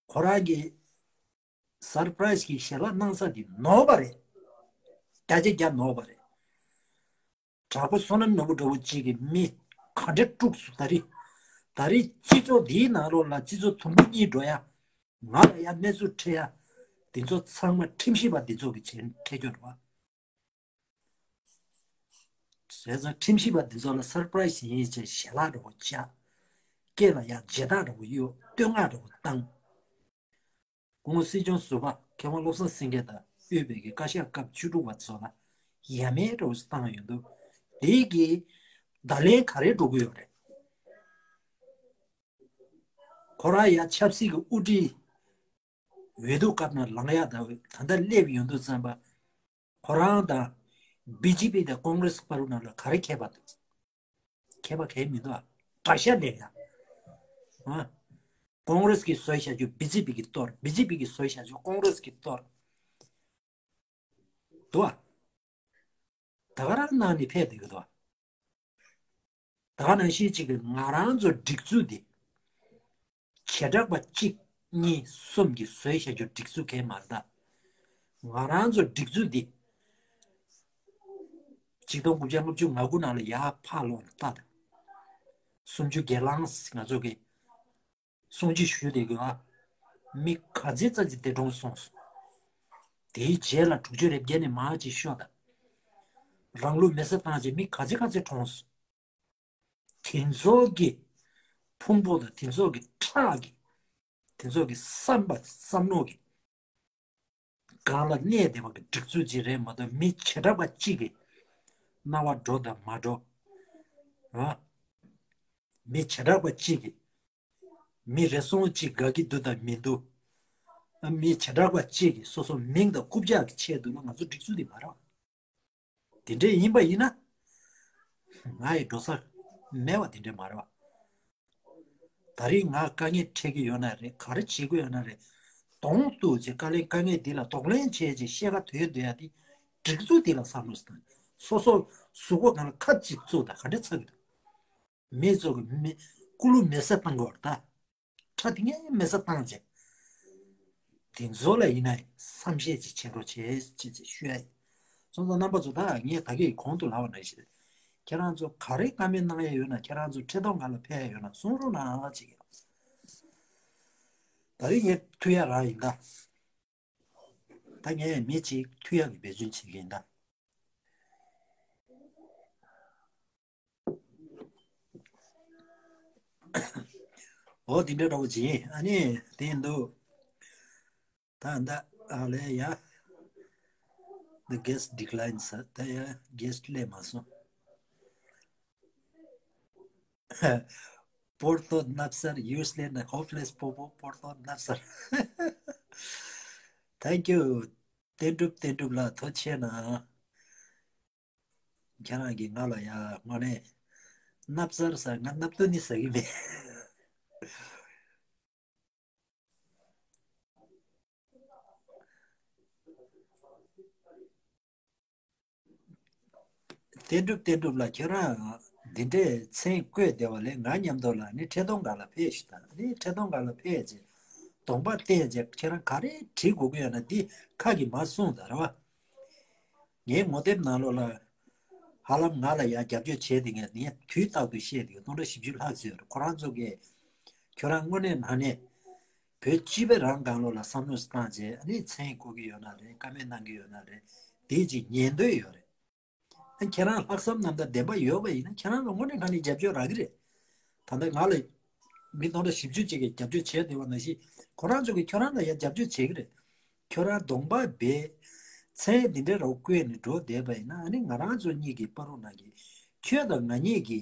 ཁོ་རང་གིས་སར་པ་རའི་སི་གི་ཞལ་ལག་གནང་ས་འདི་ནོར་བ་རེད། བརྒྱ་ཆ་བརྒྱ་ནོར་བ་རེད། དྲག་པོ་བསོད་ནམས་ནོར་བུ་འདྲ་བོ་གཅིག་གིས་མི་ག་འདྲ་དཀྲུགས་སོང་། ད་རེས་ད་རེས་སྤྱི་ཚོགས་འདིའི་ནང་ལོགས་ལ་སྤྱི་ཚོགས་དུམ་བུ་གཉིས་འགྲོ་ཡ། ང་ལ་ཡ་གནས་ཚུལ་འཕྲད་ཡ། འདི་ཚོ་ཚང་མ་ཁྲིམས་ཞིབ་པ་འདི་ཚོ་གི་བྱེད་འཕྲད་རྒྱུ་རེད་བ། བྱས་ཙང་ཁྲིམས་ཞིབ་པ་འདི་ཚོ་ལ་སར་པ་རའི་སི་ཡིན་ཅེས་ཞལ་ལག་འདྲ་བོ་བྱ། སྐེ་ལ་ཡ་རྗེས་ཐག་འདྲ་བོ་གཡོག། བསྟོད་བསྔགས་འདྲ་བོ་བཏང་། སྐུ་ངོ་སྲིད་སྐྱོང་ཟུར་པ་མཁས་དབང་བློ་བཟང་སེང་གེ་དང་དབུས་པའི་གི་བཀའ་ཤག་སྐབས་བཅུ་དྲུག་པ་ཚོ་ལ་ཡ་མེད་འདྲ་བོ་ཞིག་བཏང་ཡོང་དུས། དེའི་གི་བརྡ་ལན་ག་རེ་འགྲོ་གི་ཡོད་རེད། ཁོ་རང་ཡ་ཆབ་སྲིད་ཀྱི་དབུ་ཁྲིད་འོས་བསྡུ་སྐབས་ནང་ལངས་ཡག་དང་ད་ལྟ་སླེབས་ཡོང་དུས་ཙམ་པ། ཁོ་རང་དང་བི་ཇེ་པི་དང་ཀོང་རེ་སི་བར་དུ་ནང་ལ་ག་རེ་ཁྱད་པར་འདུག་ཁྱད་པར་གང་ཡང་མི་འདུག་ཨ། དགྲ་ཤ་ལེན་ཡ། ཨ། ཀོང་རེ་སི་གིས་བཟོས་བཞག་རྒྱུ་བི་ཇེ་པི་གིས་གཏོར། བི་ཇེ་པི་གིས་བཟོས་བཞག་རྒྱུ་ཀོང་རེ་སི་གིས་གཏོར། འདུག་ཨ། ད་ག་རང་ནང་ནས་ཕེབས་བསྡད་ཀྱི་འདུག་ཨ། ད་ག་ནང་བཞིན་གཅིག་གི་ང་རང་ཚོ་སྒྲིག་འཛུགས་འདི་བྱེ་བྲག་པ་གཅིག་གཉིས་གསུམ་གྱིས་བཟོས་བཞག་རྒྱུ་སྒྲིག་འཛུགས་གང་ཡང་མ་རེད་ད། ང་རང་ཚོ་སྒྲིག་འཛུགས་འདི་ཆིག་སྟོང་དགུ་བརྒྱ་ལྔ་བཅུ་ང་དགུ་ནང་ལ་ཡར་ཕར་ལོག་ལྟ་དང་། སུམ་ཅུ་སྒེར་ལངས་ང་ཚོ་གི་སྲུང་བརྩི་ཞུས་བསྡད་དགོས་ཨ། མི་ག་ཚོད་ཙམ་ཅིག་འདས་གྲོངས་སོང་སོང་། དེའི་རྗེས་ལ་དྲུག་ཅུ་རེ་བརྒྱད་ནས་མར་ཅིག་ཤོག་དང་། རང་ལུས་མེ་སྲེག་བཏང་བྱས་མི་ག་ཚོད་ག་ཚོད་གྲོངས་སོང་། དེ་ཚོ་གི་ཕུང་པོ་དང་དེ་ཚོ་གི་ཁྲག་གི་དེ་ཚོ་གི་བསམ་པ་བསམ་བློ་གི་སྒང་ལ་གནས་བསྡད་པ་གི་སྒྲིག་འཛུགས་ཅིག་རེད་མ་གཏོགས། མི་བྱེ་བྲག་པ་གཅིག་གི་རྣ་བ་འགྲོ་དང་མ་འགྲོ། ཨ། མི་བྱེ་བྲག་པ་གཅིག་གི་མི་རེ་ཟུང་གཅིག་དགའ་གི་འདུག་དང་མི་འདུག་ཨ། མི་བྱེ་བྲག་པ་གཅིག་གི་སོ་སོ་མིང་དང་རྐུབ་བཀྱག་གི་ཆེད་དུ་ལ་ང་ཚོ་སྒྲིག་འཛུགས་འདི་མ་རེད་བ། དེ་འདྲས་ཡིན་པ་ཡིན་ན། ང་ཡི་འགྲོ་ས་མེད་པ་དེ་འདྲས་མ་རེད་བ། ད་རེས་ང་དཀའ་ངལ་འཕྲད་ཀྱི་ཡོད་ན་རེད། ག་རེ་བྱེད་དགོས་ཡོད་ན་རེད། གདོང་གཏུག་བྱས་དཀའ་ལས་དཀའ་ངལ་འདི་ལ་གདོང་ལེན་བྱས་བྱས་ཤེས་ཀ་དོན་འདོད་ཡ་དེ་སྒྲིག་འཛུགས་འདི་ལ་བསམ་བློ་བཏང་། སོ་སོ་གཟུགས་པོ་སྒང་ལ་ཁ་གཅིག་བཙུགས་དང་ག་འདྲས་ཚ་གི་འདུག་མི་ཚོ་གི་མི་ཀུ་ལུ་མེ་སྲེག་བཏང་དགོས་རེད་ད། ཁྲག་དེ་ངས་མེ་སྲེག་བཏང་བྱས། དེ་ཚོ་ལ་ཡིན་ན་བསམ་ཤེས་ཅིག་བྱེད་རོགས་བྱེད་ཅེས་ཅིག་ཞུ་ཡ་ཡིན། སོང་ཙང་རྣམ་པ་ཚོ། ད་ངས་ད་གིན་གོང་དུ་ལབ་པ་ནང་བཞིན། ཁྱེད་རང་ཚོ་ག་རེ་བཀའ་མོལ་གནང་ཡ་ཡོད་ན། ཁྱེད་རང་ཚོ་འཕྲིན་ཐོག་སྒང་ལ་ཕེབས་ཡ་ཡོད་ན་གསུང་རོགས་གནང་ཅིག་ཡོད། ད་རེས་ངས་ཐུག་ཡ་རང་ཡིན་ད། ད་ངས་མི་གཅིག་ཐུག་ཡ་གི་འབད་བརྩོན་བྱེད་ཀྱི་ཡིན་ད། འོ་དེ་འདྲ་འདྲ་བོ་ཅིག་ཡིན། ཨ་ནི་དེ་ཡིན་དུས། ད་ད་ཨ་ལས་ཡ། The guest declines. ད་ཡ་guest སླེབས་མ་སོང་། པོར་ཏོ་ནབ་སར་ཡུལ་སླེབས་ན་ཧོབ་ལེས་པོ་པོ་པོར་ཏོ་ནབ་སར། Thank you. བསྟན་གྲུབ་བསྟན་གྲུབ་ལགས་ཐུགས་རྗེ་གནང་། ཁྱེད་རང་གིས་ང་ལ་ཡ་དངོས་གནས་སྣབས་ཚར་ཟ། ང་སྣབས་ཏོ་ནི་ཟ་གི་མེད། བསྟན་གྲུབ། བསྟན་གྲུབ་ལགས། ཁྱོད་རང་འདི་འདྲའི་མཚན་བཀོད་བསྡད་པ་ལས་ང་མཉམ་དུ་ལ་ནི་འཕྲལ་སྡོམ་སྒང་ལ་ཕེབས་ཤིག་དང་། ནི་འཕྲལ་སྡོམ་སྒང་ལ་ཕེབས་རྗེས་གདོང་པ་བསྟན་རྗེས་ཁྱེད་རང་ག་རེ་བྲིས་དགོས་ཀྱི་ཡོད་ན་འདི་ཁ་གིས་མ་གསུངས་དང་རེད་བ། ངའི་ངོ་དེབ་ནང་ལོགས་ལ་ཧ་ལམ་ང་ལ་ཡང་རྒྱབ་སྐྱོར་བྱས་ཏེ་ངས་ངས་དུས་རྟག་ཏུ་བཤད་དེ་སྟོང་ཕྲག་བཞི་བཅུ་ལྷག་ཙམ་ཡོད་རེད། ཁོ་རང་ཚོ་གིས་ཁྱོད་རང་དངོས་གནས་ནང་ནས་བོད་སྤྱི་པའི་རང་སྒང་ལོགས་ལ་བསམ་བློ་བཏང་རྗེས་ཨ་ནི་མཚན་བཀོད་ཀྱི་ཡོད་ན་རེད། བཀའ་མོལ་གནང་གི་ཡོད་ན་རེད། དེ་ཅིག་ཉན་འདོད་ཡོད་རེད། ཨ་ཁྱེད་རང་ལྷག་བསམ་རྣམ་དག་བདེན་པ་ཡོད་པ་ཡིན་ན་ཁྱེད་རང་ལ་དངོས་གནས་ནང་ནས་རྒྱབ་སྐྱོར་རག་གི་རེད། ད་ལྟ་ང་ལ་མི་སྟོང་ཕྲག་བཞི་བཅུ་ཅིག་གིས་རྒྱབ་སྐྱོར་བྱས་བསྡད་པ་ནང་བཞིན་ཁོ་རང་ཚོ་གིས་ཁྱོད་རང་ལ་ཡང་རྒྱབ་སྐྱོར་བྱེད་ཀྱི་རེད། ཁྱོད་རང་གདོང་པ་སྦས། མཚན་འདི་འདྲ་རུ་བཀོད་ནས་འགྲོ་བསྡད་པ་ཡིན་ན་ཨ་ནི་ང་རང་ཚོ་གཉིས་ཀྱི་བར་དུ་ནང་གི་ཁྱོད་དང་ང་གཉིས་ཀྱི་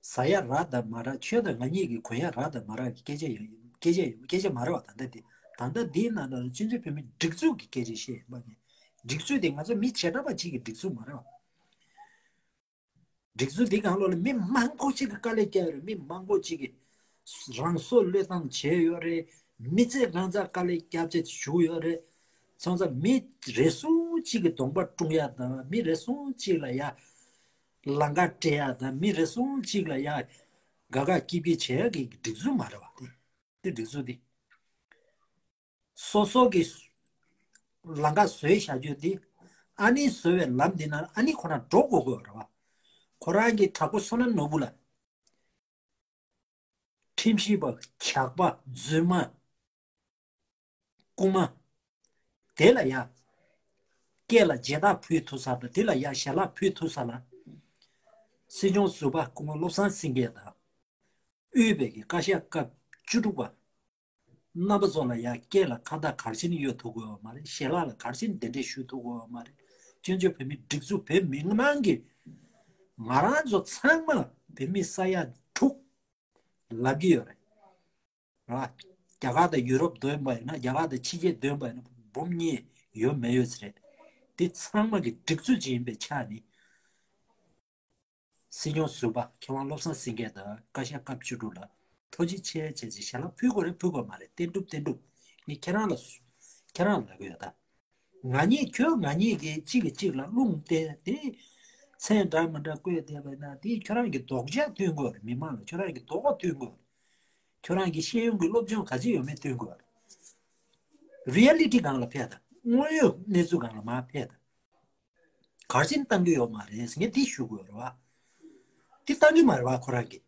ཟ་ཡ་རག་དང་མ་རག་ཁྱོད་དང་ང་གཉིས་ཀྱི་གོན་ཡ་རག་དང་མ་རག་གི་སྐད་ཆ་ཡོད། སྐད་ཆ་ཡོད། སྐད་ཆ་མ་རེད་བ། ད་ལྟ་འདི་ད་ལྟ་འདིའི་ནང་ལ་སྤྱི་ཚོགས་བོད་མིའི་སྒྲིག་འཛུགས་ཀྱི་སྐད་ཆ་བཤད་ཡིན་པ་ནི། སྒྲིག་འཛུགས་དེ་ང་ཚོ་མི་བྱེ་བྲག་པ་གཅིག་གི་སྒྲིག་འཛུགས་མ་རེད་བ། སྒྲིག་འཛུགས་འདི་སྒང་ལོགས་ལ་མི་མང་པོ་གཅིག་གིས་དཀའ་ལས་བརྒྱབ་ཡོད་རེད། མི་མང་པོ་གཅིག་གིས་རང་སྲོག་བློས་བཏང་བྱས་ཡོད་རེད། མི་ཚེ་གང་ཚ་དཀའ་ལས་བརྒྱབ་བྱས་བཞུགས་ཡོད་རེད། སོང་ཙང་མི་རེ་ཟུང་གཅིག་གི་གདོང་པ་བཀྲུ་ཡ་དང་མི་རེ་ཟུང་གཅིག་ལ་ཡ་ལང་ཀ་སྤྲད་ཡ་དང་མི་རེ་ཟུང་གཅིག་ལ་ཡ་དགའ་དགའ་སྐྱིད་སྐྱིད་བྱེད་ཡ་གི་སྒྲིག་འཛུགས་མ་རེད་བ། དེ་དེ་སྒྲིག་འཛུགས་དེ། སོ་སོ་གི་ལམ་ཁ་བཟོས་བཞག་རྒྱུ་དེ། ཨ་ནི་བཟོས་པའི་ལམ་དེ་ན་ཨ་ནི་ཁོ་རང་འགྲོ་དགོས་དགོས་རེད་བ། ཁོ་རང་གི་དྲག་པོ་བསོད་ནམས་ནོར་བུ་ལ། ཁྲིམས་ཞིབ་པ། ཇག་པ། རྫུན་མ། རྐུན་མ། དེ་ལ་ཡ། སྐེ་ལ་རྗེས་ཐག་ཕུལ་ཐུབ་ས་དང་དེ་ལ་ཡ་ཞལ་ལག་ཕུལ་ཐུབ་ས་ལ། སྲིད་སྐྱོང་ཟུར་པ་སྐུ་ངོ་བློ་བཟང་སེང་གེ་དང་། དབུས་པའི་གི་བཀའ་ཤག་སྐབས་བཅུ་དྲུག་པ། རྣམ་པ་ཚོ་ལ་ཡང་སྐེ་ལ་ཁ་བཏགས་གར་ཆེན་གཡོག་ཐུབ་ཀྱི་ཡོད་མ་རེད། ཞལ་ལག་ལ་གར་ཆེན་གདན་འདྲེན་ཞུ་ཐུབ་ཀྱི་ཡོད་མ་རེད། བཙན་བྱོལ་བོད་མིའི་སྒྲིག་འཛུགས་བོད་མི་མང་གིས་ང་རང་ཚོ་ཚང་མ་བོད་མི་ས་ཡ་དྲུག་ལབ་ཀྱི་ཡོད་རེད། ར། རྒྱ་གར་དང་ཡུ་རོབ་འདོན་པ་ཡིན་ན་རྒྱ་གར་དང་ཕྱི་རྒྱལ་འདོན་པ་ཡིན་ན་འབུམ་གཉིས་ཡོད་མེད་ཡོད་ཚེ་རེད། དེ་ཚང་མ་གི་སྒྲིག་འཛུགས་ཅིག་ཡིན་པའི་ཆ་ནས། སྲིད་སྐྱོང་ཟུར་པ་མཁས་དབང་བློ་བཟང་སེང་གེ་དང་བཀའ་ཤག་སྐབས་བཅུ་དྲུག་ལ་ཐུགས་རྗེ་ཆེ་བྱས་ཅིག་ཞལ་ལག་ཕུལ་དགོས་རེད། ཕུལ་དགོས་མ་རེད། བསྟན་གྲུབ། བསྟན་གྲུབ། ངས་ཁྱེད་རང་ལ་ཁྱེད་རང་ལ་ལབ་ཀྱི་ཡོད་ད། ང་གཉིས་ཁྱོད་ང་གཉིས་ཀྱིས་གཅིག་གིས་གཅིག་ལ་རླུང་བསྟན་ཏེ། མཚན་འདྲ་མི་འདྲ་བཀོད་བསྡད་པ་ན་དེ་ཁྱོད་རང་གི་རྡོག་རྒྱག་སྟོན་དགོས་རེད། མི་མང་ལ་ཁྱོད་རང་གི་རྡོག་པ་སྟོན་དགོས་རེད། ཁྱོད་རང་གི་ཤེས་ཡོན་གྱི་སློབ་སྦྱོང་ག་ཚོད་ཡོད་མེད་སྟོན་དགོས་རེད། རི་ཡ་ལི་ཊི་སྒང་ལ་ཕེབས་དང་། དངོས་ཡོད་གནས་ཚུལ་སྒང་ལ་མར་ཕེབས་དང་། གར་ཆེན་བཏང་གི་ཡོད་མ་རེད། ངས་འདི་ཞུ་དགོས་རེད་བ། འདི་བཏང་གི་མ་རེད་བ། ཁོ་རང་གིས།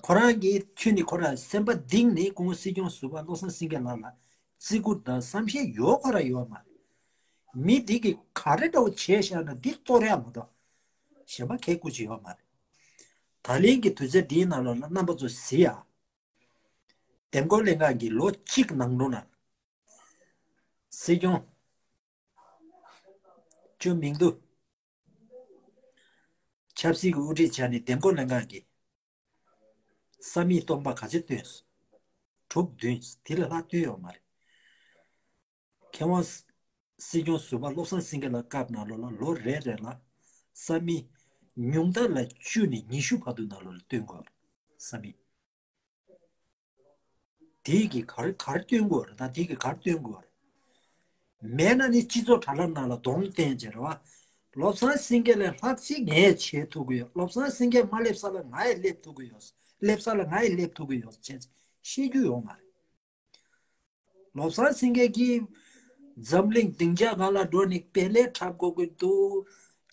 ཁོ་རང་གིས་ཁྱོད་ནི་ཁོ་རང་སེམས་པ་གཏིང་ནས་སྐུ་ངོ་སྲིད་སྐྱོང་ཟུར་པ་བློ་བཟང་སེང་གེ་ལགས་ལ་བརྩི་བཀུར་དང་བསམ་ཤེས་ཡོད་ཁོ་རང་ཡོད་མ་རེད། མི་འདི་གིས་ག་རེ་འདྲ་བོ་བྱས་བཞག་ན་འདི་གཏོར་ཡ་མ་གཏོགས་གཞན་པ་གལ་སྐུ་ཅི་ཡོད་མ་རེད། ད་ལན་གྱི་དུས་ཚོད་འདིའི་ནང་ལོགས་ལ་རྣམ་པ་ཚོ་གཟིགས་ཨ། འདེམས་བསྐོ་ལྷན་ཁང་གིས་ལོ་གཅིག་ནང་ལོགས་ན་སྲིད་སྐྱོང་ཅུ་མིང་དུ་ཆབ་སྲིད་ཀྱི་དབུ་ཁྲིད་བྱས་ནས་འདེམས་བསྐོ་ལྷན་ཁང་གིས་ས་མིག་སྟོང་པ་ག་ཚོད་བཏོན་སོང་། དྲུག་བདུན་དེ་ལས་ལྷག་བཏོན་ཡོད་མ་རེད། མཁས་དབང་སྲིད་སྐྱོང་ཟུར་པ་བློ་བཟང་སེང་གེ་ལགས་སྐབས་ནང་ལོགས་ལ་ལོ་རེ་རེ་ལ་ས་མིག་ཉུང་མཐའ་ལ་བཅུ་ནས་ཉི་ཤུ་བར་དུ་ནང་ལོགས་ལ་བཏོན་དགོས་རེད། ས་མིག་དེ་གི་གར་གར་སྟོན་དགོས་རེད། ད་དེ་གི་གར་སྟོན་དགོས་རེད། མེད་ན་ནི་སྤྱི་ཚོགས་དྲ་ལམ་ནང་ལ་གདོང་བསྟན་བྱས་རེད་བ། བློ་བཟང་སེང་གེ་ལས་ལྷག་ཅིག་ངས་བྱེད་ཐུབ་ཀྱི་ཡོད། བློ་བཟང་སེང་གེ་མ་སླེབས་ས་ལ་ང་ཡི་སླེབས་ཐུབ་ཀྱི་ཡོད། སླེབས་ས་ལ་ང་ཡི་སླེབས་ཐུབ་ཀྱི་ཡོད་བྱས་བཤད་རྒྱུ་ཡོད་མ་རེད། བློ་བཟང་སེང་གེ་གིས་འཛམ་གླིང་སྡིངས་ཆ་སྒང་ལ་འགྲོ་ནས་དཔེ་ལེགས་འཁྲབ་དགོས་ཀྱི་འདུག་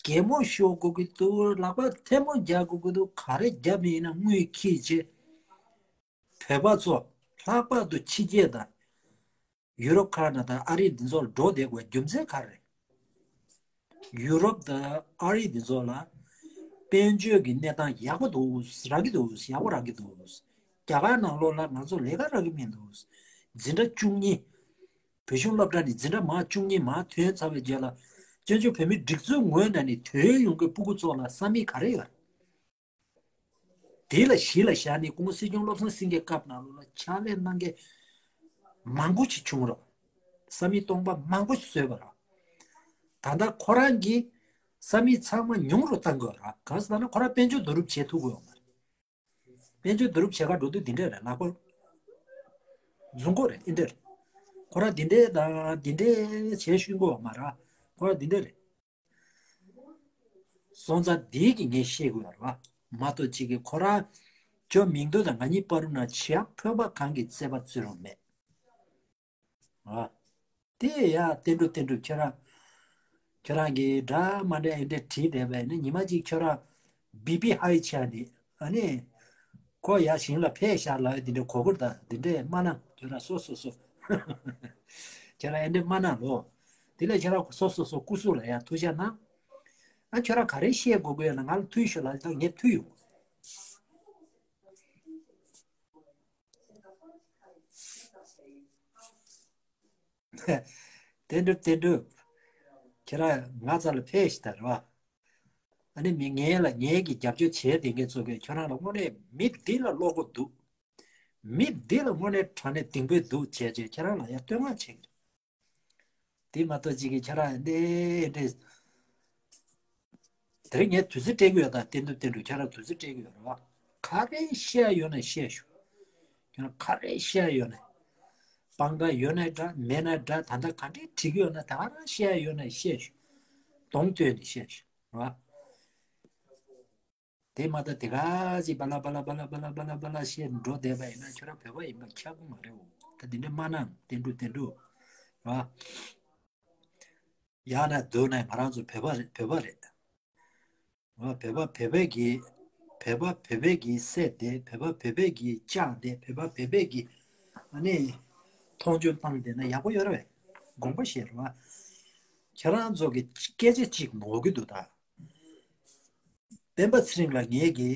གད་མོ་ཤོར་དགོས་ཀྱི་འདུག་ལག་པ་ཐལ་མོ་རྒྱག་དགོས་ཀྱི་འདུག་ག་རེ་རྒྱབ་ཡིན་ན་དངུལ་འཁྱེར་བྱས། བོད་པ་ཚོ་ལྷག་པར་དུ་ཕྱི་རྒྱལ་དང་ཡུ་རོབ་ཁ་ན་དང་ཨ་རི་འདི་ཚོར་འགྲོ་བསྡད་དགོས་རྒྱུ་མཚན་ག་རེ་རེད། ཡུ་རོབ་དང་ཨ་རི་འདི་ཚོ་ལ་དཔལ་འབྱོར་གྱི་གནས་སྟངས་ཡག་པོ་འདུག་རག་གི་འདུག་ཡག་པོ་རག་གི་འདུག་རྒྱ་གར་ནང་ལོགས་ལ་ང་ཚོ་ལས་ཀ་རག་གི་མི་འདུག་འཛིན་གྲྭ་བཅུ་གཉིས། བོད་གཞུང་སློབ་གྲྭ་ནས་འཛིན་གྲྭ་མང་བཅུ་གཉིས་མང་ཐོན་ཚར་བའི་རྗེས་ལ་བཙན་བྱོལ་བོད་མིའི་སྒྲིག་འཛུགས་ངོས་ནས་ནི་ཐོན་ཡོང་གི་སྤུ་གུ་ཚོ་ལ་ས་མིག་ག་རེ་ཡོད་རེད། དེ་ལ་གཞི་ལ་བཞག་ནས་སྐུ་ངོ་སྲིད་སྐྱོང་བློ་བཟང་སེང་གེའི་སྐབས་ནང་ལོགས་ལ་ཕྱག་ལས་གནང་མཁན་མང་པོ་ཞིག་བྱུང་རོགས། ས་མིག་སྟོང་པ་མང་པོ་ཞིག་བཟོས་པ་རོགས། ད་ལྟ་ཁོ་རང་གིས་ ས་མིག་ཚང་མ་ཉུང་རུ་བཏང་དགོས་ར། གང་ཟེར་ན་ཁོ་རང་དཔལ་འབྱོར་བསྡུ་རུབ་བྱེད་ཐུབ་དགོས་ཡོད་མ་རེད། དཔལ་འབྱོར་བསྡུ་རུབ་བྱེད་ག་འགྲོ་དུས་འདི་འདྲས་རེད། ལག་པ་རྫུན་གོ་རེད། འདི་འདྲས་རེད། ཁོ་རང་འདི་འདྲས་དང་འདི་འདྲས་བྱེད་ཤུན་གོ་མ་ར། ཁོ་རང་འདི་འདྲས་རེད། སོང་ཙང་འདི་གི་ངས་བཤད་དགོས་ར་བ། མ་གཏོགས་གཅིག་གིས་ཁོ་རང་ཅོ་མིང་དུ་དང་ང་གཉིས་བར་དུ་ན་ཆེ་ཡ་ཕོད་པ་གང་གི་རྩེད་པ་རྩེ་རུང་མེད། ཨ། དེ་ཡ་བསྟན་འགྲུབ་བསྟན་འགྲུབ། ཁྱོད་རང་ཁྱོད་རང་གིས་འདྲ་མ་འདྲ་ཨེ་འདྲ་བྲིས་བསྡད་པ་ཡིན་ན་ཉི་མ་གཅིག་ཁྱོད་རང་བི་པི་ཧའི་ཆགས་ནས་ཨ་ནི་ཁོ་ཡ་ཞིང་ལ་ཕེབས་ཤག་ལབ་ཡ་དེ་འདྲ་གོ་གོ་ད་དེ་འདྲས་མ་གནང་། ཁྱོད་རང་སོ་སོ་སོ། ཁྱོད་རང་ཨེ་འདྲ་མ་གནང་ལོ། དེ་ལས་ཁྱོད་རང་སོ་སོ་སོ་སྐུ་གཟུགས་ལ་ཡ་ཐུགས་ཅག་གནང་། ཨ་ཁྱོད་རང་ག་རེ་བཤད་དགོས་དགོས་ཡོད་ན་ང་ལ་ཐུག་ཤོག་ལབ་ད་ངས་ཐུག་ཡོང་། བསྟན་འགྲུབ་བསྟན་འགྲུབ། ཁྱེད་རང་ང་རྩ་ལ་ཕེབས་ཤིག་ད་རེད་བ། ཨ་ནི་མི་ངས་ལ་ངས་ཀྱི་རྒྱབ་སྐྱོར་བྱས་དེ་འགའི་ཚོ་གས་ཁྱོད་རང་ལ་དངོས་གནས་མི་འདི་ལ་བློ་ཁོག་འདུག་མི་འདི་ལ་དངོས་གནས་དྲང་གནས་གདེང་སྤོབས་འདུག་བྱས་རྗེས་ཁྱེད་རང་ལ་ཡ་བསྟོད་བསྔགས་བྱེད་ཀྱི་རེད། དེ་མ་གཏོགས་གཅིག་གིས་ཁྱེད་རང་འདི་འདྲས། དེ་རིང་ངས་དུས་ཚོད་སྤྲད་ཀྱི་ཡོད་ད། བསྟན་འགྲུབ་བསྟན་འགྲུབ། ཁྱེད་རང་དུས་ཚོད་སྤྲད་ཀྱི་ཡོད་རེད་བ། ག་རེ་བཤད་ཡོད་ན་བཤད་ཤོག་ཁྱེད་རང་ག་རེ་བཤད་ཡོད་ན། དཔང་རྟགས་ཡོད་ན་འདྲ་མེད་ན་འདྲ། ད་ལྟ་ག་འདྲས་བྲིས་ཀྱི་ཡོད་ན་ད་ག་རང་བཤད་ཡོད་ན་བཤད་ཤོག་གདོང་སྟོན་ནས་བཤད་ཤོག་རེད་བ། དེ་མ་གཏོགས་དེ་ག་ཅིག་བ་ལ་བ་ལ་བ་ལ་བཤད་འགྲོ་བསྡད་པ་ཡིན་ན་ཁྱོད་རང་བོད་པ་ཡིན་པ་ཁྱབ་ཀྱི་མ་རེད་འོ། ད་དེ་འདྲ་མ་གནང་། བསྟན་འགྲུབ་བསྟན་འགྲུབ། རེད་བ། ཡང་ན་བསྡུར་ན་ང་རང་ཚོ་བོད་པ་རེད། བོད་པ་རེད། རེད་བ། བོད་པ་བོད་པའི་གི་བོད་པ་བོད་པའི་གི་སྲས་དེ། བོད་པ་བོད་པའི་གི་ལྕགས་དེ། བོད་པ་བོད་པའི་གི་ཨ་ནི་མཐོང་ཆུང་བཏང་བསྡད་ན་ཡག་པོ་ཡོད་རེད་བས། དགོངས་པ་བཞེས་རེད་བ། ཁྱེད་རང་ཚོ་གི་སྐད་ཆ་གཅིག་ནོར་གི་འདུག་ད། སྤེན་པ་ཚེ་རིང་ལ་ངས་ཀྱི་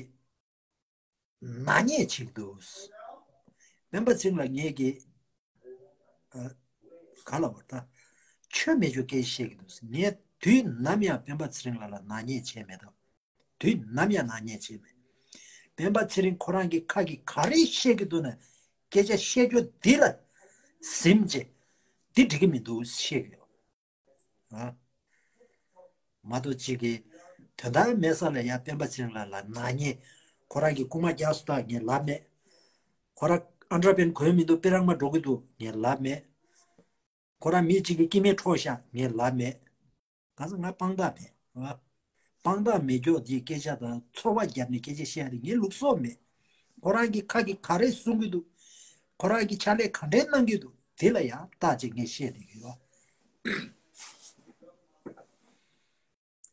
ནག་ཉེས་བྱེད་ཀྱི་འདུག་སྤེན་པ་ཚེ་རིང་ལ་ངས་ཀྱི་ཨ། ག་ལ་བར་ད། ཆོས་མེད་ཆོས་སྐད་བཤད་ཀྱི་འདུག་ངས་དུས་ནམ་ཡང་སྤེན་པ་ཚེ་རིང་ལ་ལ་ནག་ཉེས་བྱས་མེད་དོ། དུས་ནམ་ཡང་ནག་ཉེས་བྱས་མེད། སྤེན་པ་ཚེ་རིང་ཁོ་རང་གི་ཁ་གི་ག་རེ་བཤད་ཀྱི་འདུག་ན། སྐད་ཆ་བཤད་རྒྱུ་འདི་ལ་ཟིན་བྱས། འདི་འགྲིག་གི་མི་འདུག་བཤད་ཀྱི་ཡོད། ཨ། མ་གཏོགས་གཅིག་གིས་དོན་དག་མེད་ས་ལ་ཡ་སྤེན་པ་ཚེ་རིང་ལ་ལ་ནག་ཉེས། ཁོ་རང་གི་རྐུན་མ་རྒྱག་སུ་ད་ངས་ལབ་མེད། ཁོ་རང་ཨན་ཌར་པེན་གོན་མི་འདུག་པི་རང་མ་འགྲོ་གི་འདུག་ངས་ལབ་མེད། ཁོ་རང་མི་གཅིག་གི་སྐྱེ་དམན་འཕྲོག་ཤག་ངས་ལབ་མེད། གང་ཟེར་ང་དཔང་རྟགས་མེད། དཔང་རྟགས་མེད་ཀྱོག་དེའི་སྐད་ཆ་དང་ཚོར་བ་བརྒྱབ་ནས་སྐད་ཆ་བཤད་ཡ་དེ་ངའི་ལུགས་སྲོལ་མེད། ཁོ་རང་གི་ཁ་གི་ག་རེ་གསུང་གི་འདུག་ཁོ་རང་གི་ཕྱག་ལས་ག་འདྲས་གནང་གི་འདུག་དེ་ལ་ཡང་བརྟག་དཔྱད་ངས་བཤད་བསྡད་ཀྱི་ཡོད།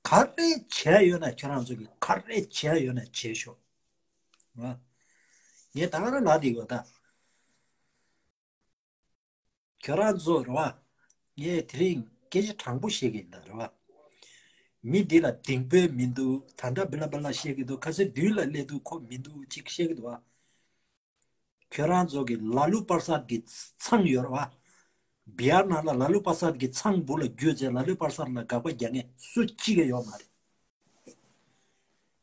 ག་རེ་བྱས་ཡོད་ན་ཁྱོད་རང་ཚོ་གིས་ག་རེ་བྱས་ཡོད་ན་བྱས་ཤོག་ངས་ད་ག་རང་ལབ་བསྡད་ཡོད་ད། ཁྱོད་རང་ཚོ་རེད་བ། ངས་དེ་རིང་སྐད་ཆ་དྲང་པོ་བཤད་ཀྱི་ཡིན་ད་རེད་བ། མི་འདི་ལ་གདེང་སྤོབས་མི་འདུག་ད་ལྟ་བི་ལ་བི་ལ་བཤད་ཀྱི་འདུག་ཁ་སང་མདུན་ལ་སླེབས་དུས་ཁོ་མི་འདུག་ཅིག་བཤད་ཀྱི་འདུག་བ། ཁྱོད་རང་ཚོ་གི་ལ་ལུ་པར་སཱད་ཀྱི་ཚང་ཡོད་རེད་བ། བི་ཧར་ནང་ལ་ལ་ལུ་པར་སཱད་ཀྱི་ཚང་སྦུག་ལ་རྒྱུགས་རྗེས་ལ་ལུ་པར་སཱད་ལ་དགག་པ་རྒྱག་མཁན་སུ་གཅིག་ཀྱང་ཡོད་མ་རེད།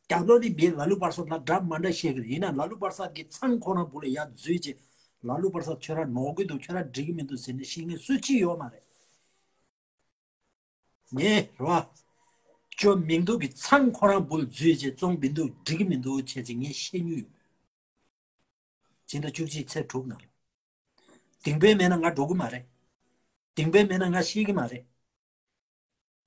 རྒྱབ་ལོགས་ནས་བི་ལ་ལུ་པར་སཱད་ལ་འདྲ་མ་འདྲ་བཤད་ཀྱི་རེད། ཡིན་ན་ལ་ལུ་པར་སཱད་ཀྱི་ཚང་ཁོ་རང་སྦུག་ལ་ཡར་འཛུལ་རྗེས་ལ་ལུ་པར་སཱད་ཁྱོད་རང་ནོར་གི་འདུག་ཁྱོད་རང་འགྲིག་གི་མི་འདུག་ཟེར་ནས་བཤད་མཁན་སུ་གཅིག་ཡོད་མ་རེད། ངས་རེད་བ། ཅོ་མིང་འདུག་གི་ཚང་ཁོ་རང་སྦུག་ལ་འཛུལ་རྗེས་བཙོང་མི་འདུག་འགྲིག་གི་མི་འདུག་བྱས་ཚེ་ངས་བཤད་མྱོང་ཡོད། སྤྱི་ཟླ་བཅུ་གཅིག་ཚེས་དྲུག་ནང་། གདེང་སྤོབས་མེད་ན་ང་འགྲོ་གི་མ་རེད། གདེང་སྤོབས་མེད་ན་ང་ཤེས་ཀྱི་མ་རེད།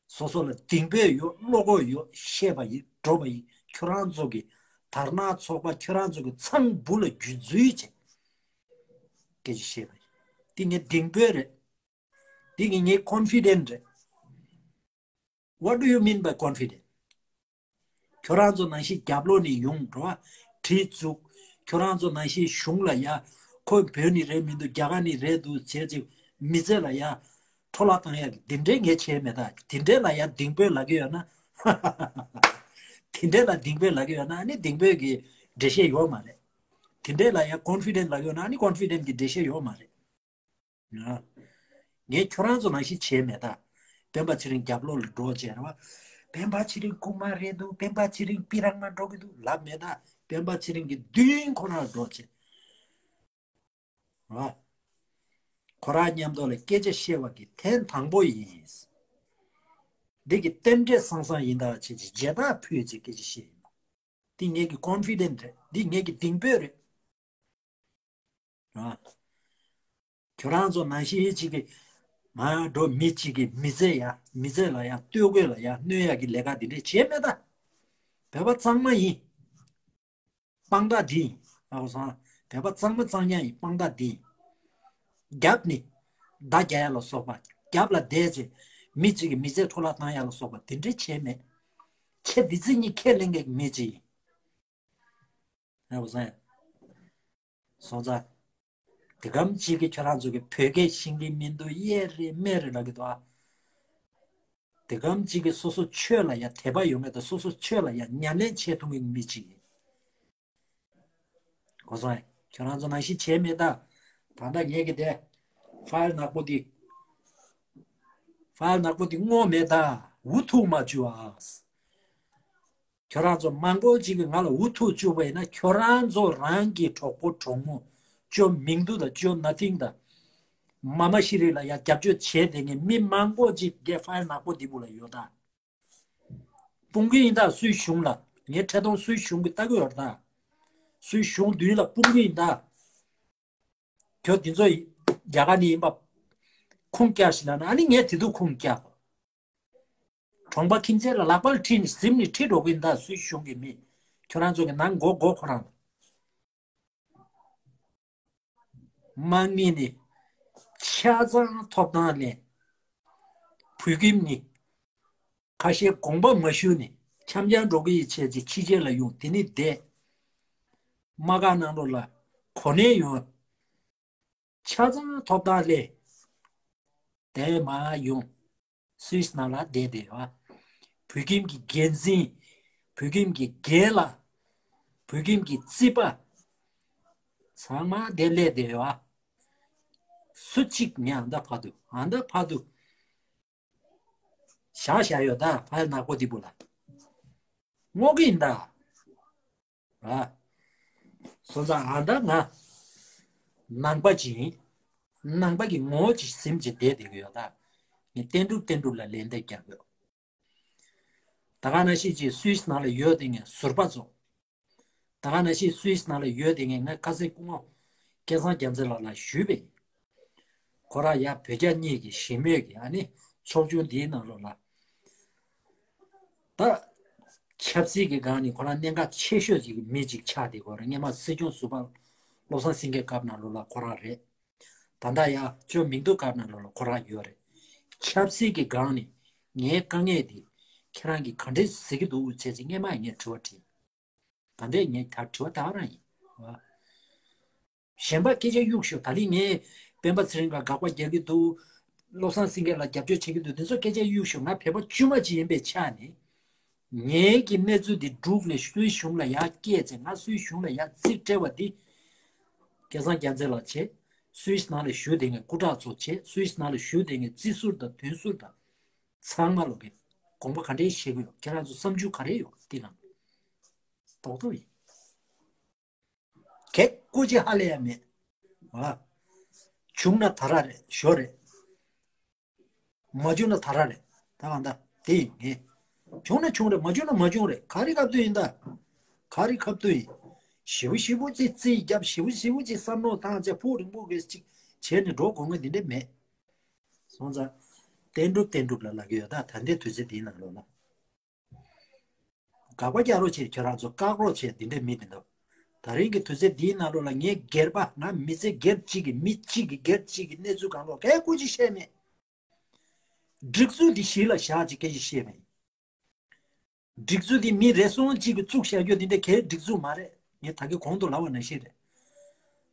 སོ་སོ་ལ་གདེང་སྤོབས་ཡོད། བློ་ཁོག་ཡོད། བཤད་པ་ཡིན། འགྲོ་བ་ཡིན། ཁྱོད་རང་ཚོ་གི་དར་ནག་ཚོགས་པ་ཁྱོད་རང་ཚོ་གི་ཚང་སྦུག་ལ་རྒྱུགས་འཛུལ་བྱས། སྐད་ཆ་བཤད་པ་ཡིན། འདི་ངའི་གདེང་སྤོབས་རེད། འདི་ངའི་ངའི་ཀོན་ཕི་ཌེན་ཊི་རེད། What do you mean by confident? ཁྱོད་རང་ཚོ་ནང་བཞིན་རྒྱབ་ལོགས་ནས་ཡོང་འགྲོ་བ་གྲི་བཙུགས། ཁྱོད་རང་ཚོ་ནང་བཞིན་གཞུང་ལ་ཡ་ཁོ་བོད་ནས་རེད་མི་འདུག་རྒྱ་གར་ནས་རེད་འདུག་བྱས་ཚེ་མི་ཚེ་ལ་ཡ་འཕྲོ་བརླག་བཏང་ཡ་གི་དེ་འདྲའི་ངས་བྱས་མེད་ད། དེ་འདྲའི་ལ་ཡ་གདེང་སྤོབས་ལབ་ཀྱི་ཡོད་ན། དེ་འདྲའི་ལ་གདེང་སྤོབས་ལབ་ཀྱི་ཡོད་ན་ཨ་ནི་གདེང་སྤོབས་ཀྱི་འགྲེལ་བཤད་ཡོད་མ་རེད། དེ་འདྲའི་ལ་ཡ་ཀོན་ཕི་ཌེན་ཊི་ལབ་ཀྱི་ཡོད་ན་ཨ་ནི་ཀོན་ཕི་ཌེན་ཊི་གི་འགྲེལ་བཤད་ཡོད་མ་རེད། ང་ངས་ཁྱོད་རང་ཚོ་ནང་བཞིན་བྱས་མེད་ད། སྤེན་པ་ཚེ་རིང་རྒྱབ་ལོགས་ལ་འགྲོ་བྱས་རེད་བ། སྤེན་པ་ཚེ་རིང་རྐུན་མ་རེད་འདུག་སྤེན་པ་ཚེ་རིང་པི་རང་མ་འགྲོ་གི་འདུག་ལབ་མེད་ད། སྤེན་པ་ཚེ་རིང་གི་མདུན་ཁོ་རང་འགྲོ་བྱས། རེད་བ། ཁོ་རང་མཉམ་དུ་ལ་སྐད་ཆ་བཤད་པ་གི་ཐེངས་དང་པོ་ཡིན། འདི་གི་རྟེན་འབྲེལ་སང་སང་ཡིན་ད་ཅེས་ཀྱི་མཇལ་དར་ཕུལ་ཅེས་སྐད་ཆ་བཤད་ཡིན་པ། འདི་ངེད་ཀྱི་ཀོན་ཕི་ཌེན་ཊི་རེད། འདི་ངེད་ཀྱི་གདེང་སྤོབས་རེད། ཨ། ཁྱོད་རང་ཚོ་ནང་བཞིན་ཅིག་གི་མར་འགྲོ་མི་ཅིག་གི་མི་ཚེ་ཡ་མི་ཚེ་ལ་ཡ་ལྟོ་གོས་ལ་ཡ་གནོད་ཡ་གི་ལས་ཀ་འདི་འདྲས་བྱས་མེད་ད། བོད་པ་གཙང་མ་ཡིན། དཔང་རྟགས་འདི་ཡིན། ཨ་ཁུ་སང་། བོད་པ་གཙང་མ་གཙང་རྐྱང་ཡིན། དཔང་རྟགས་འདི་ཡིན། རྒྱབ་ནི་མདའ་རྒྱག་ཡ་ལ་སོགས་པ། རྒྱབ་ལ་བསྡད་ཚེ་མི་གཅིག་གི་མི་ཚེ་འཕྲོ་བརླག་བཏང་ཡ་ལ་སོགས་པ་དེ་འདྲའི་བྱས་མེད། ཁྱེད་འདི་ཚེ་གཉིས་ཁས་ལེན་མཁན་གྱི་མི་གཅིག་ཡིན། ཨ་ཁུ་སང་། སོང་ཙང་། དེ་གམ་གཅིག་གི་ཁྱོད་རང་ཚོ་གི་བོད་སྐད་ཤེས་ཀྱི་མི་འདུག་གཡས་རེད་མེད་རེད་ལབ་ཀྱི་འདུག་ཨ། དེ་གམ་གཅིག་གི་སོ་སོ་ཆོས་ལ་ཡ་དད་པ་ཡོད་མཁན་དང་སོ་སོ་ཆོས་ལ་ཡ་ཉམས་ལེན་བྱེད་ཐུབ་མཁན་གྱི་མི་གཅིག་ཡིན། གོ་སོང་ངས། ཁྱོད་རང་ཚོ་ནང་བཞིན་བྱས་མེད་ད། ད་ལྟ་ངེད་ཀྱི་དེ། ཕ་ཡིལ་ནག་པོ་འདི། ཕ་ཡིལ་ནག་པོ་འདི་སྔོག་མེད་ད། འུ་ཐུག་མ་བཅུག་ཨ། ཁྱོད་རང་ཚོ་མང་པོ་ཅིག་གིས་ང་ལ་འུ་ཐུག་བཅུག་པ་ཡིན་ན། ཁྱོད་རང་ཚོ་རང་གི་གྲོགས་པོ་གྲོགས་མོ་ཅོ་མིང་དུ་དང་ཅོ་ན་ཐིང་དང་། མ་མ་ཤི་རི་ལ་ཡ་རྒྱབ་སྐྱོར་བྱས་བསྡད་མཁན་མི་མང་པོ་ཅིག་གི་ཕ་ཡིལ་ནག་པོ་འདི་བུ་ལ་ཡོད་ད། སྤུང་གི་ཡིན་ད་སུའི་གཞུང་ལ། ངའི་འཕྲལ་གཏོང་སུའི་གཞུང་གི་ལྟ་གི་ཡོད་ད། སུའི་གཞུང་མདུན་ལ་སྤུང་གི་ཡིན་ད། ཁྱོད་འདི་ཚོ་རྒྱ་གར་ནས་ཡིན་པ། ཁུངས་བཀྱག་ཞིག་ལ་ན་ཨ་ནི་ངས་དེ་དུས་ཁུངས་བཀྱག་གོ། གྲོང་པ་ཁྱིམ་མཚེས་ལ་ལག་པ་ལ་ཁྲིད་ནས་གཟིམ་ནས་ཁྲིད་འགྲོ་གི་ཡིན་ད། སུའི་གཞུང་གི་མི། ཁྱོད་རང་ཚོ་གི་ནང་མགོ་མགོ་ཁོ་རང་། དམག་མི་ནི་ཆ་ཚང་ཐོབ་ཐང་ལེན། བོད་ཁྱིམ་ནི་ཁ་ཤས་དགོངས་པ་མ་ཞུ་ནས་འཆམ་འཆམ་འགྲོ་གི་ཡི་ཆད་ཅིག་ཕྱི་རྒྱལ་ལ་ཡོང་། དེ་ནི་བསྡད། དམག་སྒར་ནང་ལོགས་ལ་གོ་གནས་ཡོང་། ཆ་ཚང་ཐོབ་ཐང་ལེན། དེ་མ་ཡོང་། སུད་སི་ནང་ལ་བསྡད་བསྡད་ཡོད། བོད་ཁྱིམ་གྱི་འགན་འཛིན། བོད་ཁྱིམ་གྱི་རྒན་ལགས། བོད་ཁྱིམ་གྱི་རྩིས་པ། ཚང་མ་བསྡད་སླེབས་བསྡད་ཡོད། སུ་གཅིག་ངས་ཨ་མདའ་ཕར་འདུག་ཨ་མདའ་ཕར་འདུག་བཞག་བཞག་ཡོད་ད། ཕ་ཡིལ་ནག་པོ་འདི་བུ་ལ། སྔོག་གི་ཡིན་ད། ར། སོང་ཙང་ཨ་མདའ་ང་ནང་པ་ཅིག་ཡིན། ནང་པ་གི་ངོ་བོ་ཅིག་ཟིན་ཅིག་བསྡད་བསྡད་ཀྱི་ཡོད་ད། ངས་བསྟན་འགྲུབ་བསྟན་འགྲུབ་ལ་ལན་འདེབས་རྒྱག་གི་ཡོད། ད་ག་ནང་བཞིན་ཅིག་སུད་སི་ནང་ལ་ཡོད་དེ་ངས་ཟུར་པ་ཚོ། ད་ག་ནང་བཞིན་སུད་སི་ནང་ལ་ཡོད་དེ་ངས་ང་ཁ་སང་སྐུ་ངོ་སྐལ་བཟང་རྒྱལ་མཚན་ལགས་ལ་ཞུས་པས། ཁོ་རང་ཡ་བོད་རྒྱ་གཉིས་ཀྱི་ཞི་མོལ་གྱི་ཨ་ནི་ཚོགས་ཆུང་འདིའི་ནང་ལོགས་ལ། ད་ཆབ་སྲིད་ཀྱི་སྒང་ནས་ཁོ་རང་གནད་འགག་ཆེ་ཤོས་ཅིག་གི་མི་ཅིག་ཆགས་བསྡད་ཡོད་རེད། སྔོན་མ་སྲིད་སྐྱོང་ཟུར་པ་བློ་བཟང་སེང་གེ་སྐབས་ནང་ལོགས་ལ་ཁོ་རང་རེད། ད་ལྟ་ཡ་ཅོ་མིང་འདུག་སྐབས་ནང་ལོགས་ལ་ཁོ་རང་ཡོད་རེད། ཆབ་སྲིད་ཀྱི་སྒང་ནས་ངའི་དཀའ་ངལ་འདི་ཁྱེད་རང་གིས་ག་འདྲས་གཟིགས་ཀྱི་འདུག་ཟེར་ཅིག་སྔོན་མ་ངས་དྲི་བ་དྲིས། ད་ལྟའི་ངས་ད་དྲི་བ་ད་ག་རང་ཡིན། གཞན་པ་སྐད་ཆ་གཡུག་ཞོག་ད་ལི་ངས་སྤེན་པ་ཚེ་རིང་ལ་དགག་པ་རྒྱག་གི་འདུག་བློ་བཟང་སེང་གེ་ལ་རྒྱབ་སྐྱོར་བྱེད་ཀྱི་འདུག་དེ་ཚོ་སྐད་ཆ་གཡུག་ཞོག་ང་བོད་པ་དཀྱུས་མ་ཅིག་ཡིན་པའི་ཆ་ནས། ངའི་གི་གནས་ཚུལ་འདི་འབྲུག་ནས་སུད་སི་གཞུང་ལ་ཡར་སྐྱེལ་ཚེ་ང་སུད་སི་གཞུང་ལ་ཡར་རྩིས་སྤྲད་པ་འདི། སྐལ་བཟང་རྒྱལ་མཚན་ལགས་བྱས། སུད་སི་ནང་ལ་བཞུགས་བསྡད་མཁན་སྐུ་དྲག་ཚོ་བྱས། སུད་སི་ནང་ལ་བཞུགས་བསྡད་མཁན་རྩིས་ཟུར་དང་དོན་ཟུར་དང་། ཚང་མ་ལོ་གི་དགོངས་པ་ག་འདྲས་བཞེས་ཀྱི་ཡོད། ཁྱེད་རང་ཚོ་བསམ་ཚུལ་ག་རེ་ཡོད་འདི་ལ། རྡོག་རྡོག་ཡིན། གེགས་སྐུ་མཁྱེན་ཧ་ལས་ཡ་མེད། ཨ། བྱུང་ན་ད་ར་རེད་ཞོ་རེད། མ་བྱུང་ན་ད་ར་རེད། ད་གང་ལྟར་དེ་ཡིན་ངེས། བྱུང་ན་བྱུང་རེད། མ་བྱུང་ན་མ་བྱུང་རེད། ག་རེ་ཁབ་ཏུ་ཡིན་ད། ག་རེ་ཁབ་ཏུ་ཡིན། ཞིབ་པོ་ཞིབ་པོ་ཅིག་རྩིས་རྒྱབ། ཞིབ་པོ་ཞིབ་པོ་ཅིག་བསམ་བློ་བཏང་བྱས་ཕུགས་རིང་པོ་གི་ཅིག་བྱས་ནས་འགྲོ་དགོས་ངེས་འདི་འདྲ་མེད། སོང་ཙང་། བསྟན་འགྲུབ་བསྟན་འགྲུབ་ལ་ལབ་ཀྱི་ཡོད་ད། ད་ལྟའི་དུས་ཚོད་འདིའི་ནང་ལོགས་ལ། དགག་པ་རྒྱག་རོགས་བྱེད། ཁྱོད་རང་ཚོ་བཀག་རོགས་བྱེད། འདི་འདྲའི་མི་འདི་འདུག་ད་རིང་གི་དུས་ཚོད་འདིའི་ནང་ལོགས་ལ་ངས་སྒེར་པ་ང་མི་ཚེ་སྒེར་གཅིག་གི་མི་གཅིག་གི་སྒེར་གཅིག་གི་གནས་ཚུལ་གང་ལོག་གས་སྐུ་ཅི་བཤད་མེད། སྒྲིག་འཛུགས་འདི་གཞི་ལ་བཞག་ཅིག་སྐད་ཆ་བཤད་མེད། སྒྲིག་འཛུགས་འདི་མི་རེ་ཟུང་གཅིག་གི་བཙུགས་བཞག་རྒྱུ་འདི་འདྲ་གས་སྒྲིག་འཛུགས་མ་རེད། ངས་ད་གི་གོང་དུ་ལབ་པ་ནང་བཞིན་རེད།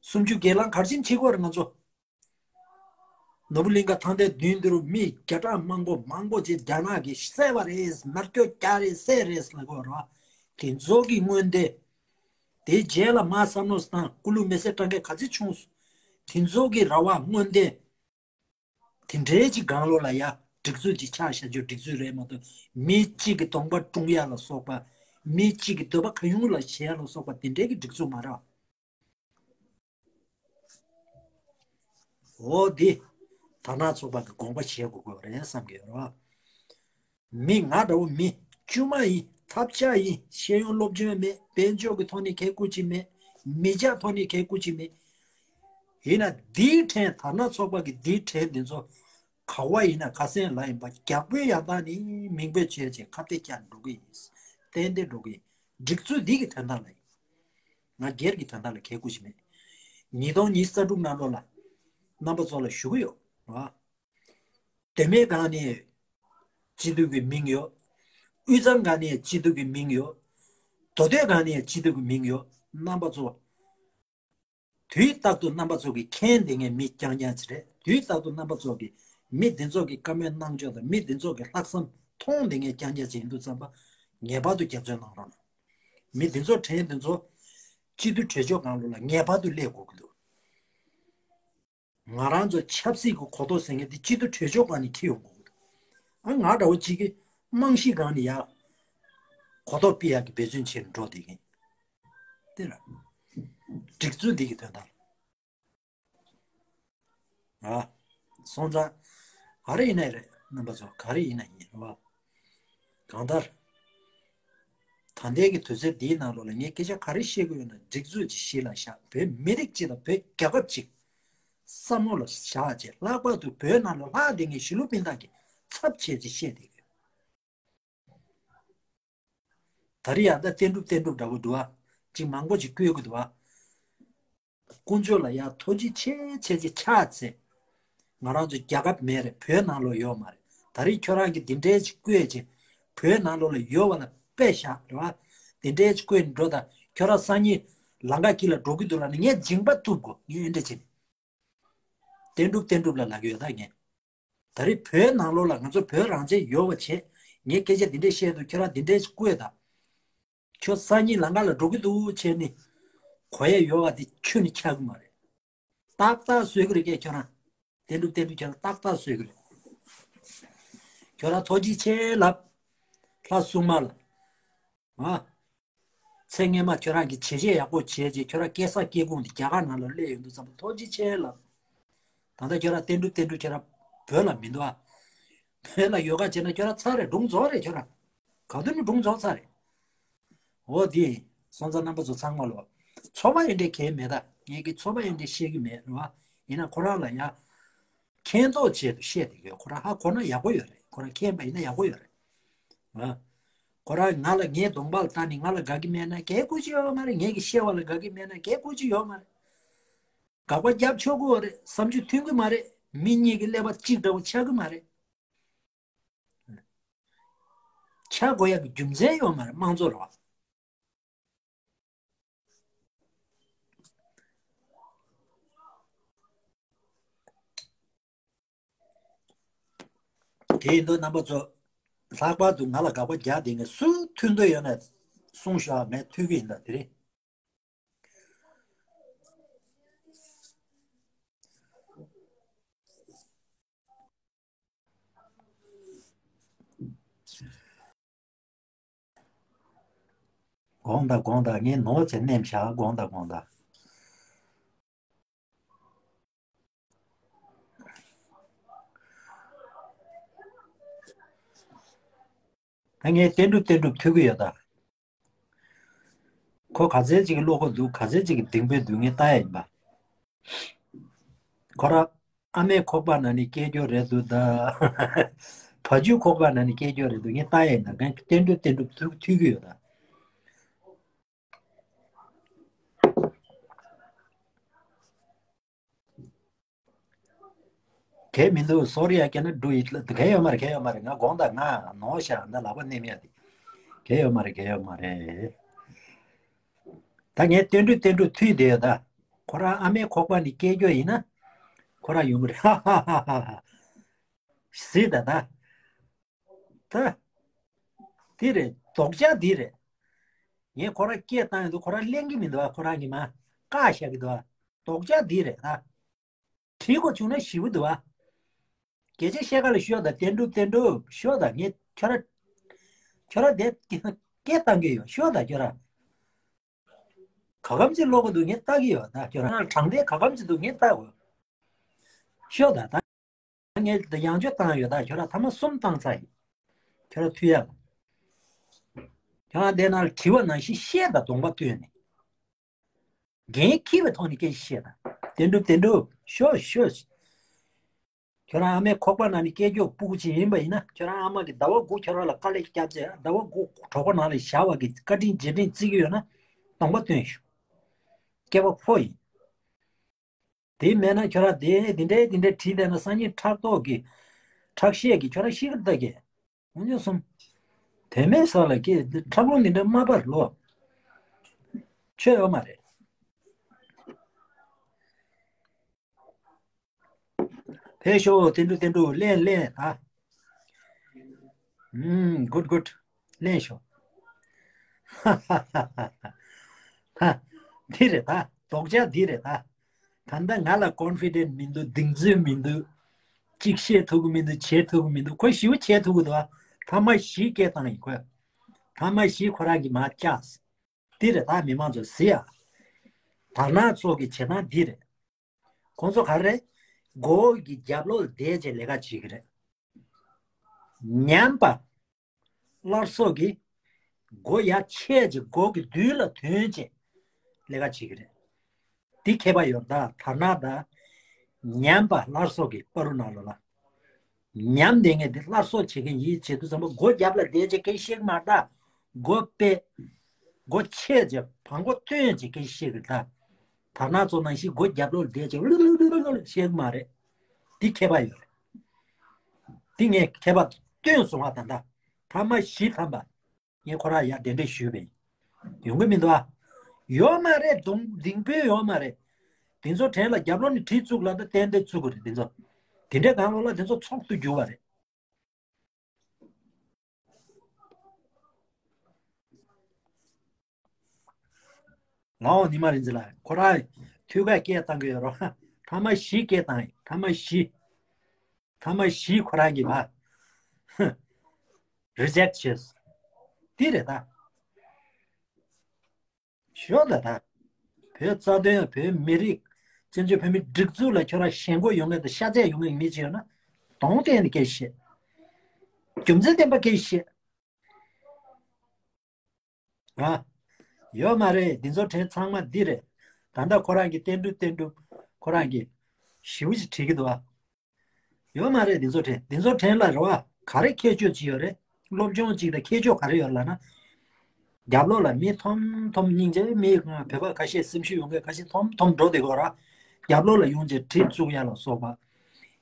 སུམ་ཅུ་སྒེར་ལངས་གར་ཕྱིན་བྱེད་དགོས་རེད་ང་ཚོ། ནོར་བུ་གླིང་ག་ཐང་དེ་མདུན་དུ་རུ་མི་བརྒྱ་ཕྲག་མང་པོ་མང་པོ་ཅིག་རྒྱ་ནག་གིས་བསད་པ་རེད། མེ་སྒྱོགས་བརྒྱབ་རེད། བསད་རེད་ལབ་དགོས་རེད་བ། དེ་ཚོ་གི་དངོས་བདེན། དེ་རྗེས་ལ་མ་བསམ་བློ་བཏང་། སྐུ་ལུས་མེ་སྲེག་གཏང་མཁན་ག་ཚོད་བྱུང་སོང་། དེ་ཚོ་གི་ར་བ་དངོས་བདེན། དེ་འདྲའི་ཅིག་སྒང་ལོགས་ལ་ཡ་སྒྲིག་འཛུགས་ཅིག་ཆགས་བཞག་རྒྱུ་སྒྲིག་འཛུགས་རེད་མ་གཏོགས། མི་གཅིག་གི་གདོང་པ་བཀྲུང་ཡ་ལ་སོགས་པ། མི་གཅིག་གི་འདོད་པ་གང་ཡོང་ལ་བྱེད་ཡ་ལ་སོགས་པ་དེ་འདྲའི་གི་སྒྲིག་འཛུགས་མ་རེད་བ། འོ་འདི། དར་ནག་ཚོགས་པ་གི་དགོངས་པ་བཞེས་དགོས་དགོས་རེད་བསམ་གྱི་ཡོད་རེད་བ། མི་ང་འདྲ་བོ་མི་དཀྱུས་མ་ཡིན། ཐབས་ཆག་ཡིན། ཤེས་ཡོན་སློབ་སྦྱོང་མེད། དཔལ་འབྱོར་གྱི་ཐོག་ནས་ཁེ་ཁུར་ཅིག་མེད། མི་ཆགས་ཐོག་ནས་ཁེ་ཁུར་ཅིག་མེད། ཡིན་ན་འདིའི་ཕྲན་དར་ནག་ཚོགས་པ་གི་འདིའི་ཕྲན་འདི་ཚོ་ག་བ་ཡིན་ན་ཁ་སང་ལ་ཡིན་པ་རྒྱག་པོའི་ཡང་དག་ནི་མིང་འབོད་བྱས་བྱས་ཁ་གཏད་བཅག་འགྲོ་གི་ཡིན། ཏན་ཏན་འགྲོ་གི་ཡིན། སྒྲིག་འཛུགས་འདི་གི་དོན་དག་ལ་ཡིན། ང་སྒེར་གྱི་དོན་དག་ལ་ཁེ་ཁུར་ཞིག་མེད། ཉིས་སྟོང་ཉི་ཤུ་རྩ་དྲུག་ནང་ལོགས་ལ་རྣམ་པ་ཚོ་ལ་ཞུ་གི་ཡོད་རེད་བ། དེ་མེད་གང་ནས་སྤྱི་འཐུས་ཀྱི་མིང་ཡོད། དབུས་གཙང་གང་ནས་སྤྱི་འཐུས་ཀྱི་མིང་ཡོད། མདོ་སྟོད་གང་ནས་སྤྱི་འཐུས་ཀྱི་མིང་ཡོད། རྣམ་པ་ཚོ། དུས་རྟག་ཏུ་རྣམ་པ་ཚོ་གི་མཁན་དེ་ངས་མི་རྐྱང་རྐྱང་ཅིག་རེད། དུས་རྟག་ཏུ་རྣམ་པ་ཚོ་གི་མི་འདི་ཚོ་གི་བཀའ་མོལ་གནང་ཕྱོགས་དང་མི་འདི་ཚོ་གི་ལྷག་བསམ་མཐོང་དེ་ངས་རྐྱང་རྐྱང་ཅིག་ཡིན་དུས་ཙམ་པ་ངེས་པར་དུ་རྒྱབ་སྐྱོར་གནང་རོགས་གནང་། མི་འདི་ཚོ་བྲན་འདི་ཚོ་སྤྱི་འཐུས་གྲོས་ཆོད་སྒང་ལོགས་ལ་ངེས་པར་དུ་སླེབས་དགོས་ཀྱི་འདུག་ང་རང་ཚོ་ཆབ་སྲིད་ཀྱི་གོ་རྟོགས་ཟེར་མཁན་དེ་སྤྱི་འཐུས་གྲོས་ཆོད་སྒང་ནས་འཁྱེར་ཡོང་དགོས་ཀྱི་འདུག་ཨ་ང་འདྲ་བོ་གཅིག་གིས་རྨང་གཞི་སྒང་ནས་ཡར་གོ་རྟོགས་སྤེལ་ཡག་གི་འབད་བརྩོན་བྱས་ནས་འགྲོ་བསྡད་མཁན་དེ་ལ་སྒྲིག་འཛུགས་འདི་གི་དོན་དག་ལ། ཨ། སོང་ཙང་ག་རེ་ཡིན་ན་རེད། རྣམ་པ་ཚོ་ག་རེ་ཡིན་ན་ཡིན་རེད་བ། གང་ལྟར། ད་ལྟའི་གི་དུས་ཚོད་འདིའི་ནང་ལོགས་ལ་ངས་སྐད་ཆ་ག་རེ་བཤད་ཀྱི་ཡོད་ན་སྒྲིག་འཛུགས་ཅིག་གཞི་ལ་བཞག་བོད་མི་རིགས་གཅིག་དང་བོད་རྒྱལ་ཁབ་ཅིག་བསམ་བློ་ལ་བཞག་བྱས་ལྷག་པར་དུ་བོད་ནང་ལ་ལྷག་བསྡད་མཁན་གཞིས་ལུས་སྤུན་ཟླ་གི་ཚབ་བྱས་ཅིག་བཤད་བསྡད་ཀྱི་ཡོད། ད་རེས་ཡང་ད་བསྟན་གྲུབ་བསྟན་གྲུབ་འདྲ་བོ་འདུག་ཨ། ཅིག་མང་པོ་ཅིག་བསྐོས་ཀྱི་འདུག་ཨ། དཀོན་མཆོག་ལ་ཡང་ཐུགས་རྗེ་ཆེ་ཆེ་ཆེ་ཆགས་ཚེ། ང་རང་ཚོ་རྒྱལ་ཁབ་མེད་རེད། བོད་ནང་ལོགས་ཡོད་མ་རེད། ད་རེས་ཁྱོད་རང་གིས་འདི་འདྲའི་ཅིག་བསྐོས་ཅིག་བོད་ནང་ལོགས་ལ་ཡོད་པ་ལ་དཔེ་བཞག་རེད་བ། འདི་འདྲའི་ཅིག་བསྐོས་ནས་འགྲོ་ད་ཁྱོད་རང་སང་ཉིན་ལམ་ཁ་དཀྱིལ་ལ་འགྲོ་གི་འདུག་ལབ་ནས་ངས་མཇིང་པ་བཏུབ་དགོས། ངས་འདི་འདྲ་བྱས་ནས། བསྟན་གྲུབ་བསྟན་གྲུབ་ལ་ལབ་ཀྱི་ཡོད་ད་ངས། ད་རེས་བོད་ནང་ལོགས་ལ་ང་ཚོ་བོད་རང་བཙན་ཡོད་པ་བྱས། ངས་སྐད་ཆ་འདི་འདྲས་བཤད་འདུག་ཁྱོད་རང་འདི་འདྲས་བསྐོས་དང་། ཁྱོད་སང་ཉིན་ལམ་ཁ་ལ་འགྲོ་གི་འདུག་བྱས་ནས་གོ་ཡས་ཡོད་པ་དེ་ཁྱོན་ནས་ཆགས་ཀྱི་མ་རེད། ཏག་ཏག་བཟོས་ཀྱི་རེད་ཀྱེ་ཁྱོད་རང་། བསྟན་གྲུབ་བསྟན་གྲུབ་ཁྱོད་རང་ཏག་ཏག་བཟོས་ཀྱི་རེད། ཁྱོད་རང་ཐུགས་རྗེ་ཆེ་ལབ། ལྷ་སྲུང་མ་ལ། ཨ། ཚེ་སྔོན་མ་ཁྱོད་རང་གིས་བྱས་རྗེས་ཡག་པོ་བྱས་རྗེས་ཁྱོད་རང་སྐྱེས་ས་སྐྱེས་ཁུངས་དེ་རྒྱ་གར་ནང་ལ་སླེབས་ཡོང་དུས་ཙམ་པ་ཐུགས་རྗེ་ཆེ་ལབ། ད་ལྟ་ཁྱོད་རང་བསྟན་གྲུབ་བསྟན་གྲུབ་ཁྱོད་རང་བོད་ལ་མི་འདུག་ཨ། བོད་ལ་ཡོད་ཁ་བྱས་ན་ཁྱོད་རང་ཚར་རེད། སྒྲུང་རྫོགས་རེད་ཁྱོད་རང་། ག་དུས་ནས་སྒྲུང་རྫོགས་ཚར་རེད། འོ་དེ་ཡིན། སོང་ཙང་རྣམ་པ་ཚོ་ཚང་མ་ལོ། ཚོགས་པ་ཡོད་འདྲེ་གལ་མེད་ད། ངས་ཀྱི་ཚོགས་པ་ཡོད་འདྲེ་བཤད་ཀྱི་མེད་རེད་བ། ཡིན་ན་ཁོ་རང་ལ་ཡ། མཁྱེན་རྟོགས་ཆེད་དུ་བཤད་དེ་ཡོད། ཁོ་རང་ཧ་གོ་ན་ཡག་པོ་ཡོད་རེད། ཁོ་རང་མཁྱེན་པ་ཡིན་ན་ཡག་པོ་ཡོད་རེད། ཨ། ཁོ་རང་ང་ལ་ངའི་གདོང་པ་ལ་ལྟ་ནས་ང་ལ་དགའ་གི་མེད་ན་གལ་ཁུར་གི་ཡོད་མ་རེད། ངས་ཀྱི་བཤད་པ་ལ་དགའ་གི་མེད་ན་གལ་ཁུར་གི་ཡོད་མ་རེད། དགག་པ་རྒྱབ་ཆོག་གི་ཡོད་རེད། བསམ་ཚུལ་མཐུན་གི་མ་རེད། མི་གཉིས་ཀྱི་ཀླད་པ་གཅིག་འདྲ་བོ་ཆགས་གི་མ་རེད། ཆགས་དགོས་ཡག་གི་རྒྱུ་མཚན་ཡོད་མ་རེད། དམངས་གཙོ་རེད་བ། དེ་ཡིན་དུས་རྣམ་པ་ཚོ། ལྷག་པར་དུ་ང་ལ་དགག་པ་རྒྱག་བསྡད་མཁན་སུ་མཐུན་འདོད་ཡོད་ན་གསུངས་ཤོག་ངས་མཐུན་གི་ཡིན་ད་དེ་རིང་། དགོངས་དག་དགོངས་དག་ངས་ནོར་བྱས་མནན་བཞག་དགོངས་དག་དགོངས་དག་ད་ངས་བསྟན་གྲུབ་བསྟན་གྲུབ་ཐུག་གི་ཡོད་ད། ཁོ་ག་ཚད་ཅིག་གི་བློ་ཁོག་འདུག་ག་ཚད་ཅིག་གི་གདེང་སྤོབས་འདུག་ངས་ལྟ་ཡ་ཡིན་པ། ཁོ་ར་ཨ་མའི་ཁོག་པ་ན་ནི་སྐྱེས་རྒྱུ་རེད་འདུག་ད། བ་ཕྱུགས་ཁོག་པ་ན་ནི་སྐྱེས་རྒྱུ་རེད་འདུག་ངས་ལྟ་ཡ་ཡིན་ད། ངས་བསྟན་གྲུབ་བསྟན་གྲུབ་ཐུག་ཐུག་གི་ཡོད་ད། གལ་མི་འདུག་སོ་རི་ཡ་སྐད་ན་འགྲོ་ཡི་གལ་ཡོད་མ་རེད། གལ་ཡོད་མ་རེད། ང་དགོངས་དག་ང་ནོར་ཤག་འདི་ལག་པ་མནན་ཡ་དེ། གལ་ཡོད་མ་རེད། གལ་ཡོད་མ་རེད། ད་ངས་བསྟན་གྲུབ་བསྟན་གྲུབ་ཐུག་བསྡད་ཡོད་ད། ཁོ་རང་ཨ་མའི་ཁོག་པ་ནས་སྐྱེས་རྒྱུ་ཡིན་ན། ཁོ་རང་ཡོང་གི་རེད། ཧ་ཧ་ཧ་ཧ་ཧ། སྲིད་ད་ད། ད། དེ་རེད། དོགས་ཆ་དེ་རེད། ངས་ཁོ་རང་སྐད་བཏང་ཡོང་དུས་ཁོ་རང་གླེང་གི་མི་འདུག་བ། ཁོ་རང་གིས་མ་བཀག་བཞག་གི་འདུག་བ། དོགས་ཆ་དེ་རེད་ད། དྲིས་དགོས་བྱུང་ན་ཞེ་པོ་འདུག་བ། སྐད་ཆ་བཤད་ག་ལ་ཤོད་ད། བསྟན་གྲུབ་བསྟན་གྲུབ་ཤོད་ད། ངས་ཁྱོད་ར། ཁྱོད་ར་དེ་སྐད་བཏང་གི་ཡོད། ཤོད་ད་ཁྱོད་ར། ག་གམ་ཅིག་ལོག་གི་འདུག་ངས་ལྟ་གི་ཡོད་ད། ཁྱོད་རང་དྲང་བདེན་ག་གམ་ཅིག་འདུག་ངས་ལྟ་དགོས། ཤོད་ད་ད། ངས་ད་ཡང་བསྐྱར་བཏང་ཡོད་ད། ཁྱོད་ར་ཐ་མ་གསུམ་བཏང་ཚར་ཡིན། ཁྱོད་རང་ཐུག་ཡ་ལ། ཁྱོད་རང་དེ་ནང་ལ་དྲི་བ་ནང་བཞིན་བཤད་དང་གདོང་པ་སྟོན་ནས། འགན་འཁྱེར་བའི་ཐོག་ནས་སྐད་ཆ་བཤད་དང་། དོན་གྲུབ་དོན་གྲུབ་ཤོ་ཤོ། ཁྱོད་རང་ཨ་མའི་ཁོག་པ་ནང་ནས་སྐྱེས་མཆོག་སྤུ་གུ་ཅིག་ཡིན་པ་ཡིན་ན། ཁྱོད་རང་ཨ་མ་གིས་ཟླ་བ་དགུ་ཁྱོད་རང་ལ་དཀའ་ལས་བརྒྱབ་བྱས། ཟླ་བ་དགུ་གྲོད་ཁོག་ནང་ལ་བཞག་པ་གི་བཀའ་དྲིན་རྗེས་དྲན་བརྩི་གི་ཡོད་ན། གདོང་པ་སྟོན་ཤོག། སྐྱེས་པ་ཕོ་ཡིན། དེ་མེད་ན་ཁྱོད་རང་དེ་འདི་འདྲའི་འདི་འདྲའི་བྲིས་བསྡད་ན། སང་ཉིན་ཕྲག་དོག་གི་ཁྲག་ཤེད་ཀྱིས་ཁྱོད་རང་ཤི་གི་རེད་ད་གས། འོན་ཀྱང་སོང་། དེ་མེད་ས་ལ་སྐྱེས་འཁྲབ་ལོང་འདི་འདྲ་མ་པར་ལོ། ཆོས་ཡོད་མ་རེད། ཕེབས་ཤོག། བསྟན་འགྲོ་བསྟན་འགྲོ། ལེན་ལེན་ད། ཨུམ། གུཌ་གུཌ། ལེན་ཤོག། ཧ་ཧ་ཧ་ཧ། ཧ། འདི་རེད་ད། དོགས་ཆ་འདི་རེད་ད། ད་ལྟ་ང་ལ་ཀོན་ཕི་ཌེན་མི་འདུག། གདེང་ཚོད་མི་འདུག། གཅིག་བཤད་ཐུབ་ཀྱི་མི་འདུག། བྱེད་ཐུབ་ཀྱི་མི་འདུག། ཁོ་ཞེ་པོ་བྱེད་ཐུབ་ཀྱི་འདུག། ཐ་མ་བཞི་སྐད་བཏང་ཡིན་ཁོས། ཐ་མ་བཞི་ཁོ་རང་གིས་མར་བཅག། འདི་རེད་ད། མི་མང་ཚོ་གཟིགས་ཨ། དར་ནག་ཚོ་གི་བྱེད་སྟངས་འདི་རེད། ཁོང་ཚོ་ག་རེ་རེད། མགོ་གི་རྒྱབ་ལོགས་ལ་བསྡད་བྱས་ལས་ཀ་བྱེད་ཀྱི་རེད། ཉམས་པ། སླར་གསོ་གི་མགོ་ཡར་ཆད་བྱས། མགོ་གི་མདུན་ལ་ཐོན་བྱས་ལས་ཀ་བྱེད་ཀྱི་རེད། འདི་ཁྱད་པར་ཡོད་ད། དར་ནག་དང་ཉམས་པ། སླར་གསོ་གི་བར་དུ་ནང་ལོགས་ལ། ཉམས་ལྡན་མཁན་དེ་སླར་གསོ་བྱེད་མཁན་ཡིན་བྱེད་དུས་ཙམ་པ་མགོ་རྒྱབ་ལ་བསྡད་བྱས་སྐད་བཤད་ཀྱི་མ་རེད་ད། མགོ་ཕྱེ། མགོ་ཕྱེ་བྱས་བྲང་མགོ་བཏོན་བྱས་སྐད་བཤད་ཀྱི་རེད་ད། དར་ནག་ཚོ་ནང་བཞིན་མགོ་རྒྱབ་ལོགས་ལ་བསྡད་བྱས་ལུ་ལུ་ལུ་ལུ་ལུ་བཤད་ཀྱི་མ་རེད། འདི་ཁྱད་པར་ཡོད་རེད། འདི་ངས་ཁྱད་པར་སྟོན་སོང་བ། ད་ལྟ་ཐ་མ་བཞི་ཐམ་པ། ངས་ཁོ་རང་ཡར་གདན་འདྲེན་ཞུས་པ་ཡིན། ཡོང་གི་མི་འདུག་ཨ། ཡོད་མ་རེད། གདོང་ལྡིང་དཔོན་ཡོད་མ་རེད། དེ་ཚོ་གྲས་ལ་རྒྱབ་ལོགས་ནས་གྲི་བཙུགས་ལབ་ད་ཏན་ཏན་བཙུགས་དགོས་རེད་དེ་ཚོ། དེ་འདྲའི་སྒང་ལོགས་ལ་དེ་ཚོ་ཚོགས་འདུ་བསྒྱུར་བ་རེད། ལའོ་ཉི་མ་རིག་འཛིན་ལགས། ཁོ་རང་ཐུགས་ཁ་སྐད་བཏང་གི་ཡོད་རོ། ཐ་མ་བཞི་སྐད་བཏང་ཡིན། ཐ་མ་བཞི། ཐ་མ་བཞི་ཁོ་རང་གིས་མར་རི་ཇེག་བྱས། འདི་རེད་ད། ཞོག་ད་ད། བོད་རྩ་དོན། བོད་མི་རིགས། བཙན་བྱོལ་བོད་མིའི་སྒྲིག་འཛུགས་ལ་ཁྱོད་རང་ཞེན་ཁོག་ཡོད་མཁན་དང་ཤ་ཚ་ཡོད་མཁན་གྱི་མི་ཅིག་ཡོད་ན། གདོང་གཏད་ནས་སྐད་ཆ་བཤད། རྒྱུ་མཚན་ལྡན་པ་སྐད་ཆ་བཤད། ཨ། ཡོད་མ་རེད། འདི་ཚོ་གྲས་ཚང་མ་འདི་རེད། ད་ལྟ་ཁོ་རང་གིས་བསྟན་འགྲུབ་བསྟན་འགྲུབ་ཁོ་རང་གིས་ཞེ་པོ་ཅིག་བྲིས་ཀྱི་འདུག་ཨ། ཡོད་མ་རེད། འདི་ཚོ་གྲས། འདི་ཚོ་གྲས་ལ་རེད་བ། ག་རེ་ཁྱད་ཆོས་ཅིག་ཡོད་རེད། སློབ་སྦྱོང་ཅིག་དང་ཁྱད་ཆོས་ག་རེ་ཡོད་ལབ་ན། རྒྱབ་ལོགས་ལ་མི་ཐོམ་ཐོམ་སྙིང་རྗེ་མི་ང་བོད་པ་ཁ་ཤས་སེམས་ཤུགས་ཡོད་མཁན་ཁ་ཤས་ཐོམ་ཐོམ་འགྲོ་བསྡད་ཀྱི་ཡོད་རེད། རྒྱབ་ལོགས་ལ་ཡོང་བྱས་གྲི་བཙུགས་ཡ་ལ་སོགས་པ།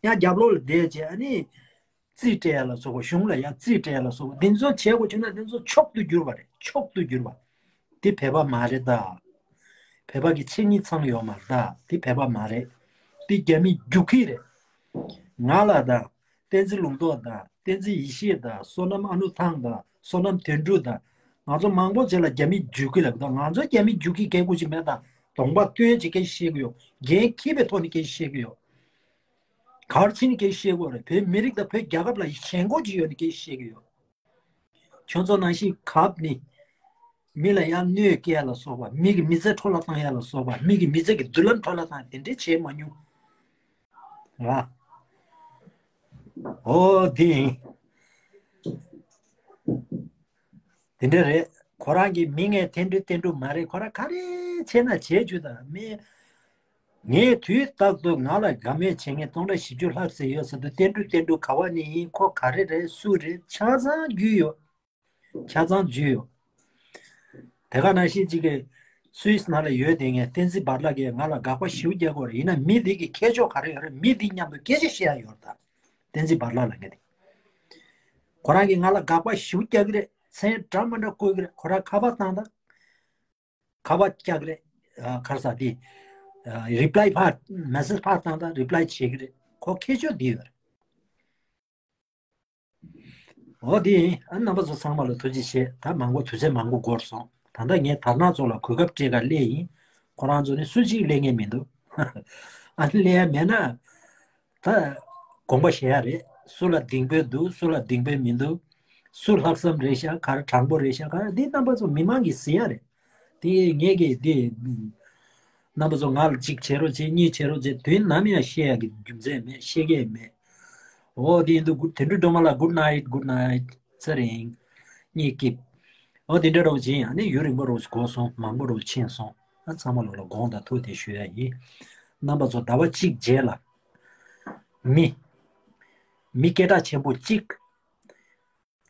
ཡང་རྒྱབ་ལོགས་ལ་བསྡད་བྱས་ཨ་ནི། རྩིས་སྤྲད་ཡ་ལ་སོགས་པ། གཞུང་ལ་ཡང་རྩིས་སྤྲད་ཡ་ལ་སོགས་པ། འདི་ཚོ་བྱེད་དགོས་བྱུང་ན་འདི་ཚོ་མཆོག་ཏུ་གྱུར་པ་རེད། མཆོག་ཏུ་གྱུར་པ། འདི་བོད་པ་མ་རེད་ད། བོད་པ་གི་ཆེ་ཉིད་ཚང་ཡོད་མ་རེད་ད། འདི་བོད་པ་མ་རེད། འདི་རྒྱ་མི་རྒྱུག་ཁྱི་རེད། ང་ལ་དང་། བསྟན་འཛིན་ལུང་རྟོགས་དང་། བསྟན་འཛིན་ཡེ་ཤེས་དང་། བསོད་ནམས་ཨ་ནུ་ཐང་དང་། བསོད་ནམས་དོན་གྲུབ་དང་། ང་ཚོ་མང་པོ་ཅིག་ལ་རྒྱ་མི་རྒྱུག་ཁྱི་ལབ་ད། ང་ཚོ་རྒྱ་མི་རྒྱུག་ཁྱི་སྐད་ཁུ་ཅིག་མེད་ད། གདོང་པ་སྟོན་བྱས་སྐད་བཤད་གི་ཡོད། འགན་འཁྱེར་བའི་ཐོག་ནས་སྐད་བཤད་གི་ཡོད། ག་རེ་བྱས་ནས་སྐད་བཤད་དགོས་རེད། བོད་མི་རིགས་དང་བོད་རྒྱལ་ཁབ་ལ་ཞེན་ཁོག་ཅིག་ཡོད་ནས་སྐད་བཤད་ཀྱི་ཡོད། ཁྱོད་ཚོ་ནང་བཞིན་གབ་ནི། མི་ལ་ཡང་གནོད་སྐྱེལ་ཡ་ལ་སོགས་པ། མི་གི་མི་ཚེ་འཕྲོ་བརླག་བཏང་ཡ་ལ་སོགས་པ། མི་གི་མི་ཚེ་གི་མདུན་ལམ་འཕྲོ་བརླག་བཏང་དེ་འདྲས་བྱས་མ་མྱོང་། ར། ཨོ་དེ་ཡིན། དེ་འདྲ་རེད། ཁོ་རང་གི་མིང་ངས་བསྟན་འགྲུབ་བསྟན་འགྲུབ་མ་རེད། ཁོ་རང་ག་རེ་བྱས་ན་བྱས་རྒྱུ་དང་མི། ངས་དུས་རྟག་ཏུ་ང་ལ་དགའ་མོས་བྱེད་མཁན་སྟོང་ཕྲག་བཞི་བཅུ་ལྷག་ཙམ་ཡོད་ཟེར་དུས། བསྟན་འགྲུབ་བསྟན་འགྲུབ་ག་བ་ནས་ཡིན། ཁོ་ག་རེ་རེད། སུ་རེད། ཆ་ཚང་རྒྱུས་ཡོད། ཆ་ཚང་རྒྱུས་ཡོད། དེ་ག་ནང་བཞིན་གཅིག་གི་སུད་སི་ནང་ལ་ཡོད་དེ་ངས་བསྟན་འཛིན་བར་ལ་གིས་ང་ལ་དགག་པ་ཞེ་པོ་རྒྱག་གི་ཡོད་རེད། ཡིན་ན་མི་འདི་གི་ཁྱད་ཆོས་ག་རེ་ཡོད་རེད། མི་འདི་མཉམ་དུ་སྐད་ཆ་བཤད་ཡ་ཡོད་རེད་ད། བསྟན་འཛིན་བར་ལ་ལ་ངས་དེ། ཁོ་རང་གིས་ང་ལ་དགག་པ་ཞེ་པོ་རྒྱག་གི་རེད། མཚན་འདྲ་མི་འདྲ་བཀོད་ཀྱི་རེད། ཁོ་རང་ཁ་པར་བཏང་དང་། ཁ་པར་རྒྱག་གི་རེད། ཨ། ག་རེ་ཟེར་དེ། ཨ། རི་པ་ལའི་ཕར། མེ་སེ་ཇི་ཕར་བཏང་དང་རི་པ་ལའི་བྱེད་ཀྱི་རེད། ཁོ་ཁྱད་ཆོས་འདི་ཡོད་རེད། འོ་དེ་ཡིན། ཨ། རྣམ་པ་ཚོ་ཚང་མ་ལ་ཐུགས་རྗེ་ཆེ། ད་མང་པོ་དུས་ཚོད་མང་པོ་འགོར་སོང་། ད་ལྟ་ངས་དར་ནག་ཚོ་ལ་གོ་སྐབས་སྤྲད་ག་སླེབས་ཡིན། ཁོ་རང་ཚོ་ནི་སུ་གཅིག་སླེབས་མཁན་མི་འདུག། ཨ་ནི་སླེབས་ཡ་མེད་ན། ད་དགོངས་པ་བཞེས་ཡ་རེད། སུ་ལ་གདེང་དཔོན་འདུག། སུ་ལ་གདེང་དཔོན་མི་འདུག། སུ་ལྷག་བསམ་རེད་ཤག། ག་རེ་དྲང་པོ་རེད་ཤག། ག་རེ། འདི་རྣམ་པ་ཚོ་མི་མང་གིས་ཟེར་ཡ་རེད། དེ་ངས་གི་དེ། རྣམ་པ་ཚོ་ང་ལ་གཅིག་བྱེད་རོགས་བྱེད། གཉིས་བྱེད་རོགས་བྱེད། དུས་ནམ་ཡང་བཤད་ཡ་གི་རྒྱུ་མཚན་མེད། བཤད་ཀྱི་མེད། འོ་དེ་ཡིན་དུས་དོན་གྲུབ་སྒྲོལ་མ་ལགས། good night, good night. ཚེ་རིང་། གཉིས་སྐྱིད། འོ་དེ་འདྲ་རོགས་བྱིན་ཡང་ནི་ཡུན་རིང་པོ་རོགས་གོ་སོང་མང་པོ་རོགས་ཕྱིན་སོང་ཨ་ཚང་མ་ལོ་ལ་དགོངས་དག་ཐུགས་དེ་ཞུ་ཡ་ཡིན། རྣམ་པ་ཚོ་ཟླ་བ་གཅིག་རྗེས་ལ། མི། མི་སྐད་གྲགས་ཆེན་པོ་གཅིག་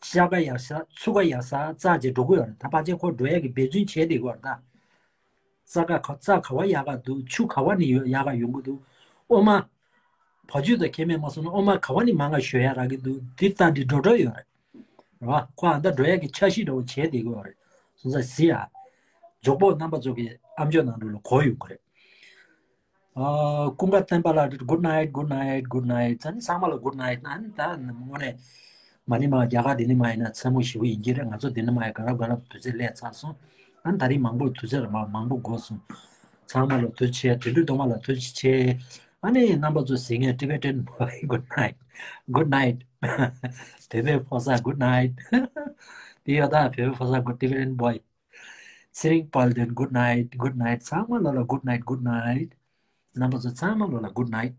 ཤ་ཁ་ཡག་ས་ཚུགས་ཁ་ཡག་ས་རྩ་ཅེས་འགྲོ་གི་ཡོད་རེད་ད་ཕལ་ཆེར་ཁོ་འགྲོ་ཡ་གི་འབད་བརྩོན་བྱས་བསྡད་ཀྱི་ཡོད་རེད་ད། རྩ་ཁ་ཁ་རྩ་ག་བ་ཡག་ག་འདུག་ཆུ་ག་བ་ནས་ཡོད་ཡག་ག་ཡོང་གི་འདུག་ཨོ་མ། བ་ཕྱུགས་དང་ཁྱད་མེད་མ་སོང་ན་ཨོ་མ་ག་བ་ནས་མང་ག་ཞོ་ཡག་རག་གི་འདུག་འདི་ལྟ་འདི་འགྲོ་འགྲོ་ཡོད་རེད། རེད་བ་ཁོ་ཨ་མདའ་འགྲོ་ཡག་གི་འཆར་གཞི་འདྲ་བོ་བྱས་བསྡད་ཀྱི་ཡོད་རེད། སོང་ཙང་གཟིགས་ཨ། མགྱོགས་པོ་རྣམ་པ་ཚོ་གི་ཨམ་ཅོག་ནང་དུ་ལ་གོ་ཡོང་གི་རེད། ཨ། ཀུན་དགའ་བསྟན་པ་ལགས་good night good night good night ཙང་ནི་ཚང་མ་ལ་good night ན་ནི་ད་དངོས་གནས་མ་ནི་མ་རྒྱ་གར་འདི་ནི་མ་ཡིན་ན་མཚན་མོ་ཞེ་པོ་ཡིན་གྱི་རེད། ང་ཚོ་འདི་ནི་མ་ཡིན་ག་རབ་ག་རབ་དུས་ཚོད་སླེབས་ཚར་སོང་། ཨ་ནི་ད་རིང་མང་པོ་དུས་ཚོད་ལ་མ་མང་པོ་འགོར་སོང་། ཚང་མ་ལ་ཐུགས་རྗེ་ཆེ། དོན་གྲུབ་སྟོང་མ་ལ་ཐུགས་རྗེ་ཆེ། ཨ་ནི་རྣམ་པ་ཚོ་གཟིགས་མཁན་Tibetan boy good night good night བོད་པའི་ཕོ་གསར་good night དེ་ཡོད་ད་བོད་པའི་ཕོ་གསར་good Tibetan boy ཚེ་རིང་དཔལ་ལྡན་good night good night ཚང་མ་ལོ་ལ་good night good night རྣམ་པ་ཚོ་ཚང་མ་ལོ་ལ་good night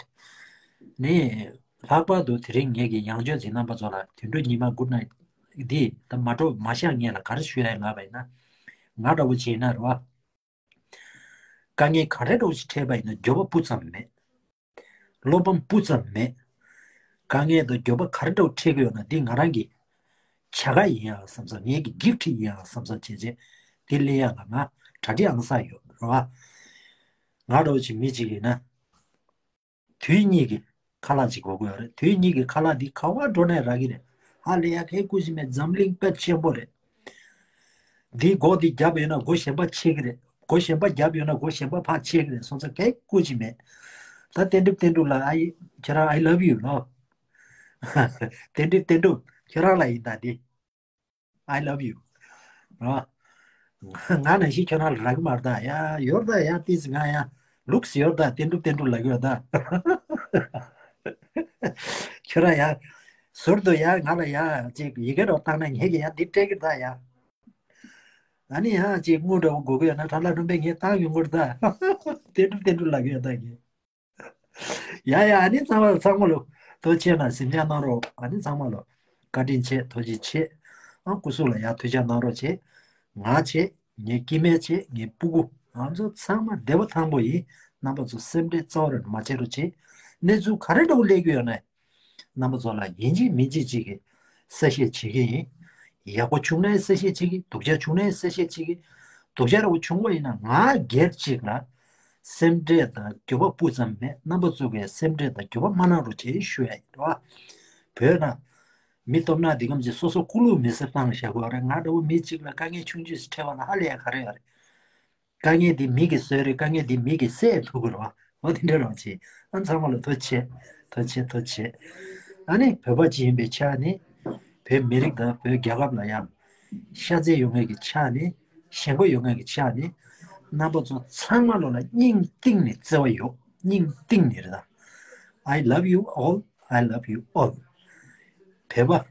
ནས་ལྷག་པར་དུ་དེ་རིང་ངེད་ཀྱི་ཡང་ཆོས་ཚིག་རྣམ་པ་ཚོ་ལ་དུད་འགྲོ་ཉི་མ་good night འདི་ད་མ་འགྲོ་མ་ཤག་ངེད་ལ་ག་རེ་ཞུ་ཡ་ཡིན་ལབ་པ་ཡིན་ན། ང་འདྲ་བོ་བྱས་ན་རེད་བ། དཀའ་ངལ་ག་རེ་འདྲ་བོ་ཞིག་འཕྲད་པ་ཡིན་ན་འགྱོད་པ་སྤུ་ཙམ་མེད། བློ་ཕམ་སྤུ་ཙམ་མེད། དཀའ་ངལ་དང་འགྱོད་པ་ག་རེ་འདྲ་བོ་འཕྲད་ཀྱི་ཡོད་ན་འདི་ང་རང་གི་བྱ་དགའ་ཡིན་ཡང་བསམ་ས་ངེད་ཀྱི་gift ཡིན་ཡང་བསམ་ས་བྱས་རྗེས་དེ་ལེན་ཡ་ལ་ང་གྲ་སྒྲིག་ཨང་གསར་ཡོད་རེད་བ། ང་འདྲ་བོ་ཅིག་མི་གཅིག་ཡིན་ན། དུས་གཉིས་ཀྱི་ཁ་ལག་ཅིག་དགོས་ཀྱི་ཡོད་རེད། དུས་གཉིས་ཀྱི་ཁ་ལག་འདི་ག་བར་འགྲོ་ནས་རག་གི་རེད། ཧ་ལས་ཡ་གལ་སྐུ་ཞིག་མེད། འཛམ་གླིང་དཔེ་ཆེན་པོ་རེད། འདིའི་སྒོ་འདི་བརྒྱབ་ཡོད་ན་སྒོ་གཞན་པ་ཕྱེ་གི་རེད། སྒོ་གཞན་པ་བརྒྱབ་ཡོད་ན་སྒོ་གཞན་པ་ཕར་ཕྱེ་གི་རེད། སོང་ཙང་གལ་སྐུ་ཅིག་མེད། ད་བསྟན་གྲུབ་བསྟན་གྲུབ་ལགས་ཨ་ཡི་ཁྱེད་རང་I love you ལོ། བསྟན་གྲུབ་བསྟན་གྲུབ་ཁྱེད་རང་ལ་ཡིན་ད་འདི། I love you རོ། ང་ནང་བཞིན་ཁྱོད་རང་ལ་རག་གི་མ་རེད་ད་ཡ། ཡོད་ད་ཡ་ཏིས་ང་ཡ། ལུགས་ཡོད་ད་བསྟན་གྲུབ་བསྟན་གྲུབ་ལབ་ཡོད་ད། ཁྱོད་རང་ཡ། ཟུར་དུ་ཡ་ང་ལ་ཡ་ཅིག་ཡི་གེ་རོ་བཏང་ན་ངས་ཀྱི་ཡ་འདི་སྤྲད་གི་ད་ཡ། ཨ་ནི་ཡང་ཅིག་དངུལ་འདྲ་བོ་དགོས་ཀྱི་ཡོད་ན་དྲ་ལམ་ནང་པས་ངས་བཏང་ཡོང་གི་རེད་ད། བསྟན་གྲུབ་བསྟན་གྲུབ་ལབ་ཀྱི་ཡོད་ད་ངས། ཡ་ཡ་ཨ་ནི་ཚང་མ་ཚང་མ་ལོ་ཐུགས་རྗེ་ཆེ་གནང་གཟིམ་འཇག་གནང་རོགས། ཨ་ནི་ཚང་མ་ལོ་བཀའ་དྲིན་ཆེ་ཐུགས་རྗེ་ཆེ། ཨ་སྐུ་གཟུགས་ལ་ཡ་ཐུགས་རྗེ་གནང་རོགས་བྱེད། ང་བྱེད། ངའི་སྐྱེ་དམན་བྱེད། ངའི་སྤུ་གུ་ང་ཚོ་ཚང་མ་བདེ་པོ་ཐང་པོ་ཡིན། རྣམ་པ་ཚོ་སེམས་ཁྲལ་རྩ་བ་རེ་མ་བྱེད་རོགས་བྱེད། གནས་ཚུལ་ག་རེ་འདྲ་བོ་སླེབས་ཀྱི་ཡོད་ན། རྣམ་པ་ཚོ་ལ་ཡིན་གཅིག་མིན་གཅིག་ཅིག་གིས་གསལ་བཤད་བྱེད་ཀྱི་ཡིན། ཡག་པོ་བྱུང་ནའི་གསལ་བཤད་བྱེད་ཀྱི། སྡུག་ཅག་བྱུང་ནའི་གསལ་བཤད་བྱེད་ཀྱི། སྡུག་ཅག་ར་བ་བྱུང་བ་ཡིན་ན་ང་སྒེར་གཅིག་ལ་སེམས་ཁྲལ་དང་འགྱོད་པ་སྤུ་ཙམ་མེད། རྣམ་པ་ཚོ་གིས་སེམས་ཁྲལ་དང་འགྱོད་པ་མ་གནང་རོགས་བྱེད་ཞུ་ཡ་ཡིན་རོ། བོད་ན་མི་སྟོབས་ན་འདི་གམ་གྱི་སོ་སོ་སྐུ་ལུག་མི་སེར་བཏང་བཞག་དགོས་རེད། ང་འདྲ་བོ་མི་གཅིག་ལ་དཀའ་ངལ་ཆུང་ཆུང་ཞིག་འཕྲད་པ་ན་ཧ་ལས་ཡ་ག་རེ་ཡོད་རེད། དཀའ་ངལ་འདི་མི་གིས་བཟོས་རེད། དཀའ་ངལ་འདི་མི་གིས་སེལ་ཐུབ་ཀྱི་རེད་བ། འོ་དེ་འདྲ་རང་བྱེད། ཨ་ཚང་མ་ལ་ཐུགས་རྗེ་ཆེ། ཐུགས་རྗེ་ཆེ། ཐུགས་རྗེ་ཆེ། ཨ་ནི་བོད་པ་ཅིག་ཡིན་པའི་ཆ་ནས་བོད་མི་རིགས་དང་བོད་རྒྱལ་ཁབ་ལ་ཡང་ཤ་ཚ་ཡོད་མཁན་གྱི་ཆ་ནས་ཞེན་ཁོག་ཡོད་མཁན་གྱི་ཆ་ནས་རྣམ་པ་ཚོ་ཚང་མ་ལོ་ལ་སྙིང་གཏིང་ནས་བརྩེ་བ་ཡོད། སྙིང་གཏིང་ནས་རེད་ད། I love you all. I love you all. བོད་པ།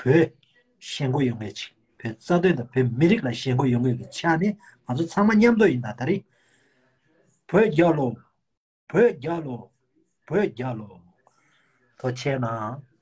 བོད་ཞེན་ཁོག་ཡོད་མཁན་ཅིག་བོད་རྩ་དོན་དང་བོད་མི་རིགས་ལ་ཞེན་ཁོག་ཡོད་མཁན་གྱི་ཆ་ནས་ང་ཚོ་ཚང་མ་མཉམ་དུ་ཡིན་ད་ད་རེད། བོད་རྒྱལ་ལོ། བོད་རྒྱལ་ལོ། བོད་རྒྱལ་ལོ། ཐུགས་རྗེ་གནང་།